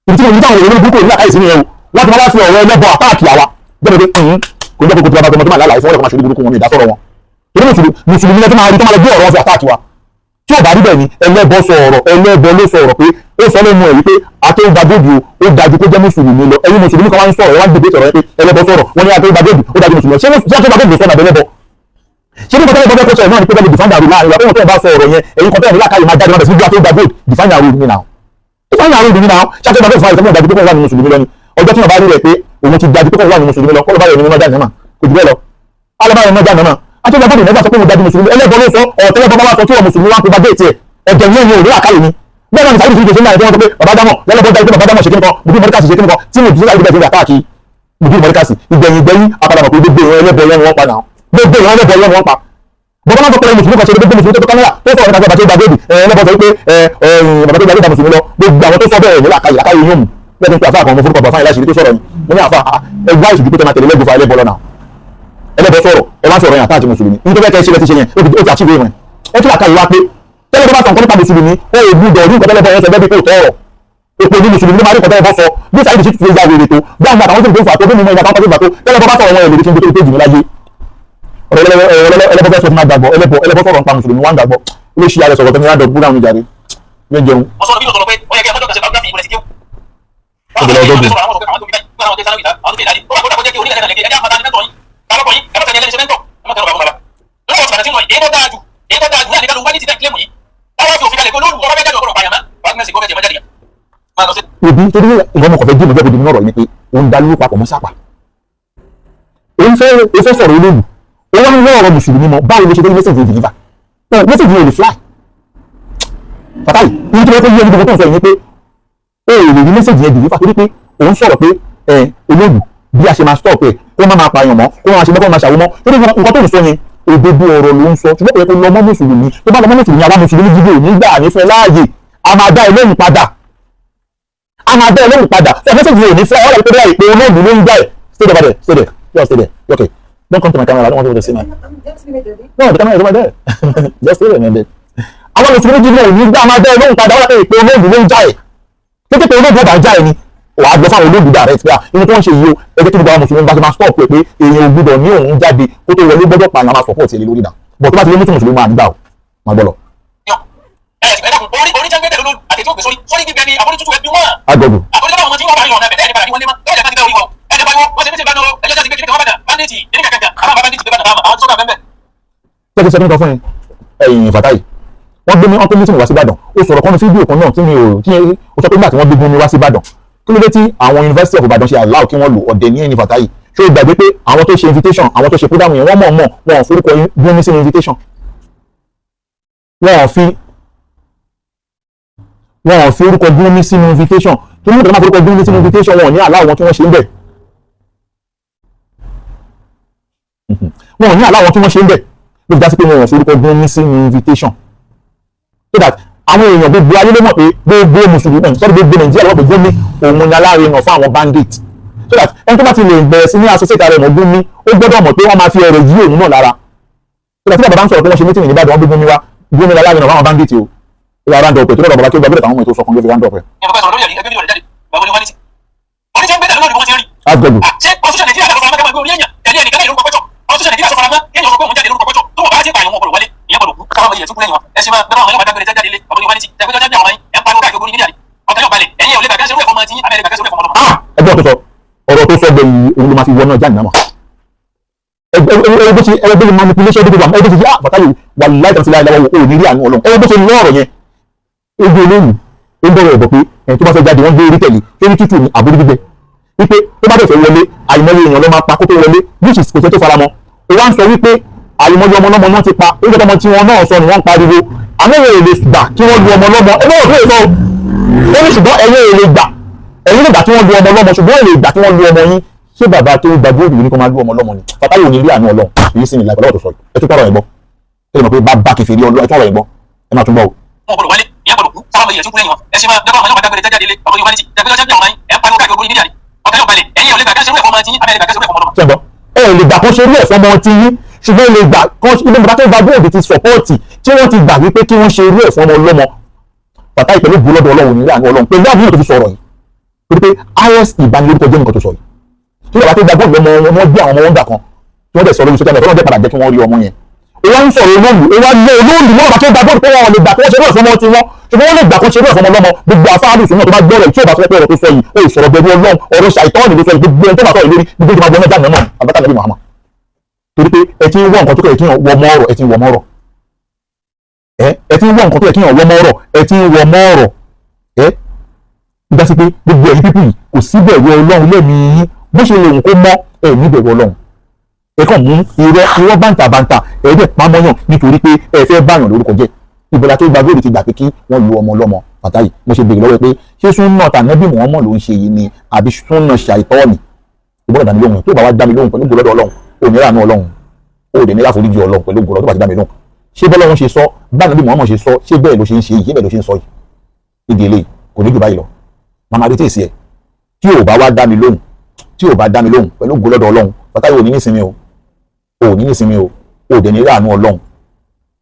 Ibi tí mo ní táwọn olórí burúkú ní làákàyè sí nìyẹn o. Wọ́n ti máa wá fi ọ̀rọ̀ ẹlẹ́bọ attack àwa jẹ́ pé kò jẹ́ pé kò tí wọ́n bá tọmọ tó máa lálàá ìfọwọ́lẹ̀ kó máa ṣe orí burúkú wọn ní ìdásọ̀rọ̀ wọn. Torí mùsùlùmí lẹ́tọ́ máa rí tó máa lọ gbé ọ̀rọ̀ wọn fi attack wa. Tí ò bá rí bẹ́ẹ̀ ni, ẹlẹ́bọ sọ ọ̀rọ̀, ẹlẹ́bọ ló sọ ọ̀rọ̀ pé ó sọ lẹ́nu ẹ̀ wípé akéwùgbàgbòdì ó dájú kó jẹ́ mùsùlùmí lọ. Ẹ̀yin mùsùlùmí kan wá ń sọ̀rọ̀, wọ́n á dìbò sọ̀rọ̀ pé ẹlẹ́bọ sọ̀rọ̀, wọ́n ní akéwùgbàgbòdì ó dájú mùsùlùmí lọ. Ṣé akéwùgbàgbòdì sọ̀rọ̀ àbẹ̀lẹ́bọ? Ṣé nípa tẹ́lẹ̀ bọ́bẹ́ kó sọ̀rọ̀ náà ni pé bẹ́ẹ̀ define our láàrin wa pé wọ́n tẹ́lẹ̀ bá sọ ọ̀rọ̀ yẹn, ẹ̀yin kan tẹ́lẹ̀ ní làákàyè máa jáde wọn bẹ̀ sí bí akéwùgbàgbòdì define our rule now, define our rule now. Ṣé akéwùgbàgbòdì fún àìsàn dájú pé kò wà ní mùsùlùmí lọ ni? Ọjọ́ tí wọ́n bá rí rẹ̀ pé òun ti dájú pé kò wà ní mùsùlùmí lọ, kọ́ ló bá rẹ̀ nínú ọjà ìnáma kò jù bẹ́ẹ̀ lọ, alọ́ bá rẹ̀ nínú ọjà ìnáma. Akéwùgbàgbòdì nẹ́gbà sọ pé mo dájú mùsùlùmí. Ẹlẹ́bọ ló sọ ọ̀rọ̀ tẹ́lẹ̀ bọ́ bá sọ tí wọ́n mùsùlùmí wá kó bá déètì ẹ̀ ọ̀jẹ̀ ní ẹ̀yìn òní làákàyè ni. Bẹ́ẹ̀ náà ní sáyẹ́dì fìdí náà tí wọ́n sọ pé bàbá dámọ̀ lẹ́lẹ́bọ̀ dájú pé bàbá dámọ̀ ṣe kíni kan, mùdí mọ́ríkàsì ṣe kíni kan, tí mùdí sáyẹ́dì bẹ́ẹ̀ fi káàkiri mùdí mọ́ríkàsì. Ìgbẹ̀yìn gbẹ̀yìn apàdàmọ̀ pé gbogbo ìran ẹlẹ́bọ yẹn wọ́n pa náà, gbogbo ìran ẹlẹ́bọ yẹn wọ́n pa. Bọ́bá máa ń sọ pé mùsùlùmí kan ṣe gbogbo mùsùlùmí tó tó kámẹ́rà tó sọ̀rọ̀ nípa bàbá tó gbàgbé ẹlẹ́bọ sọ pé bàbá tó gbàgbé ìdá mùsùlùmí lọ. Gbogbo àwọn tó sọ bẹ́ẹ̀ ní làákàyè, làákàyè yóò mú bẹ́ẹ̀ tó ń pe àfáà kan, mo forúkọ bàfáà yìí láṣìírí tó sọ̀rọ̀ yìí. Mo ní àfáà ẹgbẹ́ àìsùn pé tẹ́ máa tẹ̀lé lẹ́gbẹ̀ẹ́ fa ẹlẹ́bọ lọ́nà. Ẹlẹ́bọ sọ̀rọ̀, ẹ wá sọ̀rọ̀ yẹn àtàjì mùsùlùmí nítorí bẹ́ẹ̀ kẹ́ ṣe bẹ́ẹ̀ ti ṣe yẹn, ó ti àṣìwé rẹ̀. Ẹ tún làákàyè wá pé tẹ́lẹ̀ tó bá sọ nǹkan nípa mùsùlùmí, ó ò gbúdọ̀ rí nǹkan tẹ́lẹ̀ bọ́ yẹn sọ bẹ́ẹ̀ bí kò tọ̀rọ̀ òpè ní mùsùlùmí ló máa rí nǹkan tẹ́lẹ̀ bọ́ sọ. Bí sáyẹ́dì sí ti ya wèrè tó bí àwọn àtàwọn tó ń fà tó bí mímọ ìgbà táwọn tó ń fà tó tẹ́lẹ̀ bọ́ bá sọ̀rọ̀ wọn ẹ̀ lórí kí n gbé tó péjì mi láyé. Ọ̀rọ̀ ẹlẹ́bọ fẹ́ sọ fún àgbàgbọ́, ẹlẹ́bọ ẹlẹ́bọ sọ̀rọ̀ nípa mùsùlùmí wọn gbàgbọ́ ló ṣí ara sọ̀rọ̀ tẹ́ni rádọ̀ búra òun jàre ní jẹun. Wọ́n sọ̀rọ̀ bí ló sọ̀rọ̀ pé ó yẹ kí ẹ mọ́jọ́ kan ṣe biography ìbúrẹ̀ sí kéwù. Ọ̀gbẹ̀lẹ̀ ọgọ́gùn. Òbí torí ìwọ ọmọ kọfẹ jí mo jẹ́ kó di nínú ọ̀rọ̀ yìí ni pé òun da lóru papọ̀ mọ́ sápà. Òun fẹ́, o fẹ́ sọ̀rọ̀ olóògùn, ó wá ń wọ́ ọ̀rọ̀ mùsùlùmí mọ́. Báwo ló ṣe fẹ́ message yìí deliver? No, message yìí ò lè fly. Fatai, ní tí wọ́n fẹ́ yí ẹni gbogbo tó ń sọ yìí ni pé o ò lè rí message yẹn deliver, torí pé òun sọ̀rọ̀ pé ẹ olóògùn Bí a ṣe máa stop ẹ̀, kó má máa pààyàn mọ́, kó má máa ṣe mọ́, kó má máa ṣàwọ́ mọ́. Torí nǹkan tó ń sọ yẹn, òdodo ọ̀rọ̀ ló ń sọ, ṣùgbọ́n kò yẹ kó lọ mọ́ mùsùlùmí. Tó bá lọ mọ́ mùsùlùmí, àwa mùsùlùmí gidi ò ní gbà ní fẹ́ láàyè. A máa dá ẹlẹ́yìn padà, a máa dá ẹlẹ́yìn padà. Sọ message yìí ò ní fẹ́ ọ̀rọ̀ pé bóyá ìpè olóògùn ló ń gbà ẹ̀. Stay there, stay there, just stay there. Okay, don't come to my camera. I don't want people to see my. No, the camera is over there. Just stay there, man. Àwọn mùsùlùmí gidi ò ní gbà, máa dá ẹlẹ́yìn padà. Wọ́n pé ìpè olóògùn ló ń já ẹ̀ kékeré, olóògùn ọba já ẹ̀ ni wàá gbọ́ fáwọn olóògùn direct pé inú tó ń ṣe yìí o. Ẹ jẹ́ kí gbogbo àwọn mùsùlùmí bá ṣe máa stop ẹ pé èèyàn ò gbúdọ̀ ní òun jáde kó tó wọlé gbọ́dọ̀ pààyàn, máa support ẹ̀ lórí dà bọ̀. Tó bá ti lé mùsùlùmí, máa nígbà o máa gbọ́ lọ. Ẹ ẹ dákun, orí orí jẹ́ gbẹ́dẹ̀ lólu àti tí ó gbé sórí sórí gbígbẹ ni àbórí tútù ẹbí wọn. Agọgù. Àbórí tó bá wọn tí wọn bá yọ ọ̀nà ẹ̀bẹ̀ ní padà ní wọ́n lé mọ́ lọ́wọ́ ìjàmbá ti bẹ́ orí wọn. Ẹ̀ẹ́dẹ̀ pariwo wọ́n ṣe ní ti bá náà ẹjọ́ ti gbé kíní kan wọ́n bàdàn bandit ní kàkàkà àwọn bandit gbé bàdàn àwọn tó kà bẹ́ẹ̀. Jẹ́ kí n sọ nípa fún yín, ẹ̀yìn Fatai. Wọ́n gbé mi, wọ́n pé meeting wá sí Ìbàdàn. Ó sọ̀rọ̀ kan ní fídíò kan náà tí mi ò tí ó sọ pé nígbà tí wọ́n gbé mi wá sí Ìbàdàn, kí ló dé tí àwọn University of Ìbàdàn ṣe allow kí wọ́n lò? Ọ̀dẹ̀ ní ẹni Fatai. Ṣé o gbàgbé pé àwọn tó ṣe invitation, àwọn tó ṣe program yẹn, wọ́n mọ̀ mọ̀ wọn ò forúkọ Gumi sínú invitation? Wọn ò fi orúkọ Gumi sínú invitation. Tó ní ìgbà forúkọ Gumi sínú invitation, wọn ò ní allow wọn tí wọ́n ṣe ń bẹ̀. Wọn ò ní allow wọn tí wọ́n ṣe ń bẹ̀ ló fi dá sí pé wọn ò forúkọ Gumi sínú invitation, so that àwọn èèyàn gbogbo ayé ló mọ̀ pé gbogbo mùsùlùmí, sọ́dọ̀ gbogbo Nàìjíríà ló mọ̀ pé Gumi òun ni alárinà fún àwọn bandit, so that ẹni tó bá ti lè bẹ̀rẹ̀ sí ní associate rẹ̀ mọ́ Gumi, ó gbọ́dọ̀ mọ̀ pé wọ́n máa fi ọ̀rọ̀ yí òun náà lára, so that tí bàbá ń sọ̀rọ̀ pé wọ́n ṣe meeting ní Ìbàdàn, wọ́n gbé Gumi wá, Gumi ni alárinà fún àwọn bandit o. Ó yà round up ẹ̀ tó lọ́dọ̀ bàbá kí ó gbàgbé àwọn ọmọ ètò sọkàn ló fi round up ẹ̀. Ìyẹn bàbá sọ̀rọ̀ lórí ẹ̀rí ẹgbẹ́ fídíò rẹ̀ jáde, bàbá oníwá ní sí. Oníṣẹ́ ń gbé lórí bí wọ́n ti rí. Agọgù. Ṣé constitution Nàìjíríà sọ faramọ́ kẹ́mọ́ gbé orí èèyàn tẹ̀lé ẹnìkan láì lórúkọ pẹ́jọ́? Constitution Nàìjíríà sọ faramọ́ kéèyàn sọ pé òun jáde lórúkọ pẹ́jọ́ tó wọ́n bá ti pààyàn, wọn gbọ́dọ̀ wọlé, ìyẹn gbọ́dọ̀ kú, káwọn ọmọ ilẹ̀ tún kú lẹ́yìn wọn. Ẹ ṣe máa bẹ́ẹ̀, àwọn ọmọ dágbére jáde lé bàbá oníwá ní sí tẹ̀gbẹ́jọ́ jáde, àwọn ọmọ yín ẹ̀ ń pariwo káàkiri orí mídíà ni ọ̀tá yóò balẹ̀. Ẹ̀yin ò lè gbàgbé ṣerú ẹ̀fọ́ ọmọ tí abẹ́rẹ́ gbàgbé ṣerú ẹ̀fọ́ ọmọ. Ah, ẹgbẹ́ tó sọ ọ̀rọ̀ tó sọ gbẹ̀yìn, òun ló máa fi wọ náà jáde náà. Ẹgbẹ́ bó ṣe, ẹgbẹ́ bó ṣe manipulation tó gbogbo àwọn ẹgbẹ́ bó ṣe, ah, Fatai, wà láì tàbí láì lọ́wọ́ ò ní rí àánú Ọlọ́run. Ẹgbẹ́ bó ṣe lọ́ ọ̀rọ̀ yẹn, ojú olóòlù ó ń bọ̀rọ̀ ẹ̀bọ̀ pé ẹni tó bá fẹ́ jáde, wọ́n gbé orí tẹ̀lé lórí tútù ní àbúrú gbígbẹ, wípé tó bá dẹ̀ fẹ́ wọlé, àìmọye èèyàn ló máa pa kó tó wọlé, which is kò sẹ́ tó faramọ́. Ó wá ń sọ wípé àìmọye ọmọ ọlọ́mọ náà ti pa ó, jẹ́ ọmọ tí wọn náà sọ ni wọ́n ń pariwo, àmọ́ èrè lè gbà kí wọ́n lu ọmọ ọlọ́mọ. Ẹgbẹ́ òfin èso ó ní, ṣùgbọ́n ẹ̀yin èrè gbà, ẹ̀yin lè gbà tí wọ́n lu ọmọ ọlọ́mọ, ṣùgbọ́n èrè gbà kí wọ́n lu ọmọ yín. Ṣé bàbá tó gbàgbé òbí ní kó máa lu ọmọ ọlọ́mọ ni? Fatai ò ní rí àánú Ọlọ́run èyí sì ní láìpẹ́ lọ́wọ́ tó sọ yìí. Ẹ tún tọrọ ẹ̀ gbọ́, ẹ lè mọ̀ pé bàbá kẹfìrí Ọlọ́run. Ẹ tún ọ̀rọ̀ ẹ̀ gbọ́, ẹ máa tún gbọ́ o. Wọn gbọ́dọ̀ wálé, ìyẹn gbọ́dọ̀ kú, sáwọn ọmọ ilẹ̀ tún kú lẹ́yìn wọn. Ẹ ṣe máa bẹ́ẹ̀, àwọn ọmọ dágbére jáde lé bàbá oníwá ní sí tẹ̀gbẹ́jọ́ jáde, àwọn ọmọ yín ẹ̀ ń pariwo káàkiri orí mídíà ni ọ̀tá yóò balẹ̀. Ẹ̀yin ò lè gbàgbé ṣerú ẹ̀fọ́ ọmọ tí abẹ́rẹ́ gbàgbé ṣerú ẹ̀fọ́ ọmọ ọlọ́mọ. Ṣé ń gbọ́? Ẹ lè gbà kó ṣerú ẹ̀ fọmọ tí yín, ṣùgbọ́n ẹ lè gbà kó ilé bàbá tó gba bóòdù ti support tí wọ́n ti gbà wípé kí wọ́n ṣe irú ẹ̀ fọmọ ọlọ́mọ. Fatai, pẹ̀lú gbólọ́dọ̀ Ọlọ́run, ní àánú Ọlọ́run, pẹ̀lú àbúrò tó fi sọ̀rọ̀ yìí, torí pé is ìbanilórúkọ jẹ́ nǹkan tó sọ yìí, tí bàbá tó gba bóòdù lọ́mọ wọn gbé àwọn ọmọ wọn gbà kan tí wọ́n dẹ̀ sọ lórí social media, tọ́lọ́ dẹ̀ padà jẹ́ kí wọ́n rí ọmọ yẹn. Ó wá ń sọ̀rọ̀ olóòlù, ó wá lé olóòlù mọ́ bàbá tó gba bóòdù pé wọ́n lè gbà kí wọ́n ṣe irú ẹ̀ fọmọ tí wọ́n, ṣùgbọ́n wọ́n lè gbà kó ṣe irú ẹ̀ fọmọ lọ́mọ. Gbogbo afáàlù sùn náà tó bá gbọ́ rẹ̀, tí ò bá sọ pé ọ̀rọ̀ tó sọ yìí, ó sọ̀rọ̀ bẹ̀rù Ọlọ́run, ọ̀rọ̀ ṣàìtọ́ọ̀nì ló sọ yìí. Gbogbo ẹni tó bá sọ̀rọ̀ lórí gbogbo ìjọba gbọ́n náà jáde náà àbátà nàbí Muhammad, torí pé ẹ ti ń wọ nǹkan tó yẹ kí wọ́n mọ́ ọ̀rọ̀, ẹ ti ń wọ mọ́ ọ̀rọ̀, ẹ ti ń wọ nǹkan tó yẹ kí wọ́n mọ́ ọ̀rọ̀, ẹ ti ń wọ mọ́ ọ̀rọ̀. Ẹ nígbà sí pé gbogbo ẹ̀yin pípì kò sí bẹ̀rù Ọlọ́run lẹ́mìí yín, bó ṣe lè wù kó mọ́, ẹ ní bẹ̀rù Ọlọ́run. Ẹ kàn mú irọ́ irọ́ bàǹtàbàǹtà, ẹ dẹ̀ pamọ́yàn nítorí pé ẹ fẹ́ báyàn lórúkọ jẹ́. Ìbọ̀lá tó gba góòlù ti gbà pé kí wọ́n lu ọmọ ọlọ́mọ? Fatai, mo ṣe béèrè lọ́wọ́ ẹ pé ṣé súnà tànẹ́bì Muhammad ló ń ṣe yìí ni àbí súnà ṣàìtọ́ọ̀nì? Ìbọ̀lá dá mi lóhùn. Tó bá wá dá mi lóhùn, pẹ̀lú gbọ́dọ̀ Ọlọ́run, ò ní ràánú Ọlọ́run, ó dẹ̀ ní láforíjì Ọlọ́run pẹ̀lú gbọ́dọ̀ tó bá ti dá mi lóhùn. Ṣé bọ́lọ́run ṣe sọ, báyìí bí Muhammad ṣe sọ, ṣé bẹ́ẹ̀ ló ṣe ń ṣe yìí? Ṣé bẹ́ẹ̀ ló ṣe ń sọ yìí? Ìdí eléyìí kò ní jù báyìí lọ. Màmá retí èsì ẹ̀. Tí ò bá wá dá mi lóhùn, tí ò bá dá mi lóhùn, pẹ̀lú gbọ́dọ̀ Ọlọ́run, Fatai, ò ní nísinmi o, ò ní nísinmi o, ò dẹ̀ ní rí àánú Ọlọ́run,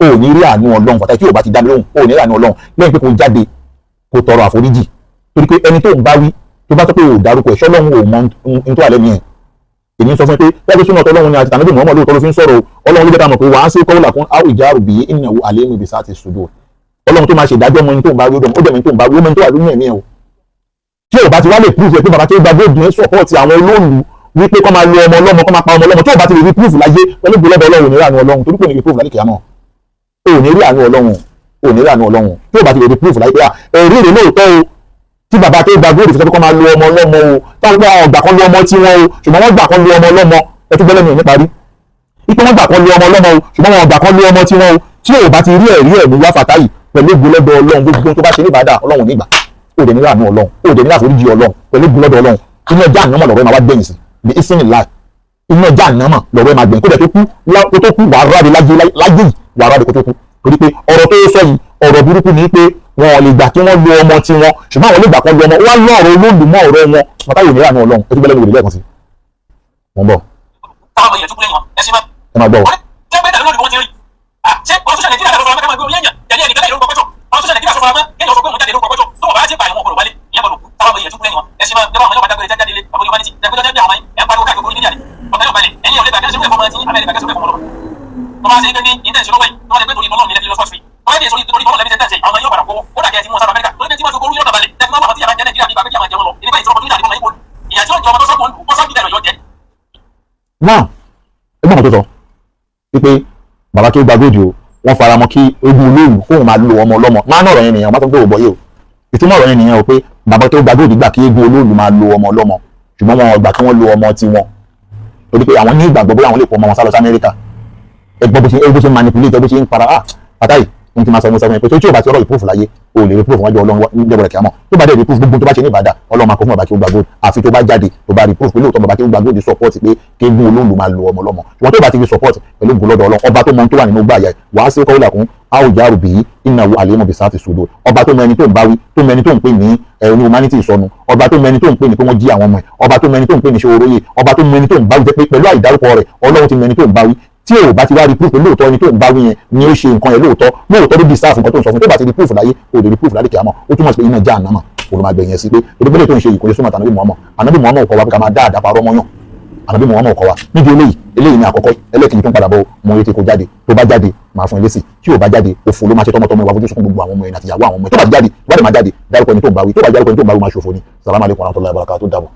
ò ní rí àánú Ọlọ́run. Fatai, tí ò bá ti dá mi lóhùn, ò ní rí àánú Ọlọ́run, lẹ́yìn pé kò jáde kò tọrọ àforíjì, torí pé ẹni tó ń bá wí tó bá tó pé ò dárúkọ ẹ̀, ṣọlọ́run ò mọ ohun tó wà lẹ́nu yẹn. Èmi sọ fún ẹ pé wọ́n fi súnà tọ́lọ́run ni àti tànàbí Muhammad lóòótọ́ ló fi ń sọ̀rọ̀ o. Ọlọ́run ló jẹ́ ká mọ̀ pé wàá sí kọ́wọ́là kún áwù ìjà àrùbí ìnáwó àlẹ́mú ibi sáà ti sùdù. Ọlọ́run tó máa ṣe ìdájọ́ mọ ẹni tó ń bá wí, ó dẹ̀ mọ ẹni tó ń bá wí, ó mọ ẹni tó wà lóyún ẹ̀mí ẹ̀ o. Tí ò bá ti wá lè proof ẹ pé bàbá tó gba góòdù yẹn support àwọn olóòlù wípé kọ́ máa lo ọmọ ọlọ́mọ, kọ́ máa pa ọmọ ọlọ́mọ, tí ò bá ti lè rí proof láyé, pẹ̀lú gbọ́lọ́dọ̀ Ọlọ́run, ní rí àánú Ọlọ́run, torí pé ní rí proof láyé kìámọ̀, ò ní rí àánú Ọlọ́run, ò ní rí àánú Ọlọ́run tí ò bá ti lè rí proof láyé pé ẹ̀rí rè lóòótọ́ o, tí bàbá tó gba góòlù fi sọ pé kọ́ máa lo ọmọ ọlọ́mọ o, táwọn pé àwọn ọgbà kan lo ọmọ tí wọ́n o, ṣùgbọ́n wọ́n gbà kan lo ọmọ ọlọ́mọ. Ẹ tún gbọ́lẹ́nu ní parí ipò wọ́n gbà kan lo ọmọ ọlọ́mọ o, ṣùgbọ́n wọn gbà kan lo ọmọ tí wọ́n o. Tí ò bá ti rí ẹ̀rí ẹ̀mí wá, Fatai, pẹ̀lú gbọ́lọ́dọ̀ Ọlọ́run, gbogbo tó bá ṣe ní ìbádà, Ọlọ́run nígbà, ó dẹ̀ ní àánú Ọlọ́run, ó dẹ̀ ní àforíjì Ọlọ́run. Pẹ̀lú gbọ́lọ́dọ̀ Ọlọ́run, inú ọjà àná mọ̀ lọ́rọ̀ ẹ̀ máa wá gbẹ̀yìn sí. Bí ìsinmi láì iná jahannama lọ́wọ́ ẹ̀ máa gbẹ̀yìn kó dẹ̀ tó kú, kó tó kú wàá ráre láyé láyé yìí, wàá ráre kó tó kú, torí pé ọ̀rọ̀ tó sọ yìí, ọ̀rọ̀ burúkú ni pé wọn ò lè gbà kí wọ́n lo ọmọ tiwọn, ṣùgbọ́n àwọn lè gbà kán lo ọmọ wọn lọ́ọ̀rọ̀ olóòlù mọ́ ọ̀rọ̀ wọn. Bàtà yìí nira ní Ọlọ́run ẹ tún gbẹ́lẹ́ lórí lẹ́ẹ̀kan sí. Wọ́n bọ̀. Táwọn èèyàn tó kú lẹ́yìn wọn, ẹ ṣe máa. Ẹ máa gbọ́ ọ. Ṣé pé tàbí lónìí wọ́n ti rí? Ṣé ọ̀rọ̀ social Nàìjíríà lọ́sọ̀rọ̀ mẹ́ta máa gbé orí èèyàn tẹ̀lé ẹnìkan lẹ́yìn lórúkọ pẹ́tọ̀? Ọ̀rọ̀ social Nàìjíríà sọ̀rọ̀ mọ́ kéèyàn sọ pé òun jáde lórúkọ pẹ́tọ̀ tó wọ́n bá ṣe pààyàn, wọn gbọ́dọ̀ wálé, ìyẹn gbọ́dọ̀ kú. Táwọn èèyàn tó kú lẹ́yìn wọn, ẹ ṣe máa dẹ́wọ́ àwọn ọlọ́pàá dágbére jáde lé ọmọ humanity tẹ̀gbẹ́ tó jẹ́ bí àwọn ẹ̀ ń pariwo káàkiri orí mídíà ni ọ̀tẹ̀ yóò balẹ̀. Ẹ̀yin ò lè gbàgbé ṣe fún ọmọ tí abẹ́rẹ́ gbàgbé ṣe fún ọmọ tó bá ṣe pé ní intention lọ́wọ́ yìí tó bá ṣe pé torí Ọlọ́run ní lẹ́fi lọ sọ́ọ̀sì tó bá ṣe torí Ọlọ́run lẹ́fi ṣe tẹ̀sẹ̀ àwọn yóò padà kó ó dàgẹ́ tí wọ́n sábà Amẹ́ríkà tó ní tí wọ́n fi orú yóò balẹ̀ tẹ̀sí máa wà tí yàrá jẹ́ Nàìjíríà bí bàbá kí àwọn jẹun lọ ìnípa ìṣòro tó ní àdìmọ́ yìí ìyà tí ó jẹ ọmọ tó sọ́kùn ó sọ́kùn dẹ̀rọ̀ yóò jẹ́. Náà ẹgbọ́n kan tó sọ wípé bàbá tó gba góòdì o, wọ́n fara mọ́ kí ogun olóòlù kóun máa lo ọmọ ọlọ́mọ. Máa ń ọ̀rọ̀ yẹn nìyẹn, wọ́n bá tó ń pè ó bọ̀ yìí o. Ìtumọ̀ ọ̀rọ̀ yẹn nìyẹn o, pé bàbá tó gba góòdì gbà kí eégún olóòlù máa lo ọmọ ọlọ́mọ, ṣùgbọ́n wọn ò gbà kí wọ́n lo ọmọ tiwọn, torí pé àwọn ní ìgbàgbọ́ bóyá àwọn lè pọ̀ ọmọ wọn sá lọ sí Amẹ́ríkà. Ẹgbọ́n bó ṣe ń manipulate, bó ṣe ń para. Ah, Fatai, ohun tí máa sọ, mo sọ fún yín pé tó tí ò bá ti ọ̀rọ̀ ìproof láyé, o ò lè rí proof wájú Ọlọ́run níjọba rẹ̀ kíámọ̀. Tó bá dẹ̀ rí proof, gbogbo tó bá ṣe ní ìbàdà, Ọlọ́run máa kọ fún bàbá kí ó gba gold, àfi tó bá jáde, tó bá rí proof pé lóòótọ́ bàbá kí ó gba gold support pé kéégún olóòlù máa lo ọmọ ọlọ́mọ. Ṣùgbọ́n tó bá ti fi support, pẹ̀lú ògùn lọ́dọ̀ Ọlọ́run ọba tó mọ ohun tó wà nínú gbàyà ẹ̀ wàá sí kọ́wé làkún àwùjá rò bíi ìnáwó àlèmọ̀ bìsà ti sùdò. Ọba tó mọ ẹni tó ń bá wí, tó mọ ẹni tó ń pè ní ẹni humanity ìsọnù, ọba tó mọ ẹni tó ń pè ní pé wọ́n jí àwọn ọmọ ẹ̀, ọba tó mọ ẹni tó ń pè ní ṣe oróyè, ọba tó mọ ẹni tó ń bá wí, jẹ́ pé pẹ̀lú àìdárúkọ rẹ̀, Ọlọ́run ti mọ ẹni tó ń bá wí. Tí ò bá ti wá rí proof pé lóòótọ́ ẹni tó ń bá wí yẹn ni ó ṣe nǹkan yẹn, lóòótọ́ lóòótọ́ ló bí sáà fún nǹkan tó ń sọ fún, tó bá ti rí proof láyé, kò lè rí proof láyé kìámọ̀. Ó túmọ̀ sí pé iná jahannama kò ló máa gbẹ̀yìn sí, pé torí pé lè tó ń ṣe yìí kò lè súnmọ́ àtànàbí Muhammad. Ànábì Muhammad kọ́ wa pé ká máa dá àdàpọ̀ arọ́mọ́yàn. Ànábì Muhammad kọ́ wa níbi eléyìí. Eléyìí ní àkọ́kọ́. Ẹlẹ́kejì tó ń padà bọ̀, mo retí kó jáde. Tó bá jáde, máa fún ẹ lésì. Tí ò bá jáde, òfò ló máa ṣe tọmọtọmọ, ìwà fojú sunkún gbogbo àwọn ọmọ ẹ̀ àtìyàwó àwọn ọmọ ẹ̀. Tó bá jáde, tó bá dẹ̀ máa jáde, dárúkọ ẹni tó ń bá wí. Tó bá dárúkọ ẹni tó ń bá wí, máa ṣòfò ni. Salamu alaykum warahmatullahi wabarakatuh, dàbọ̀.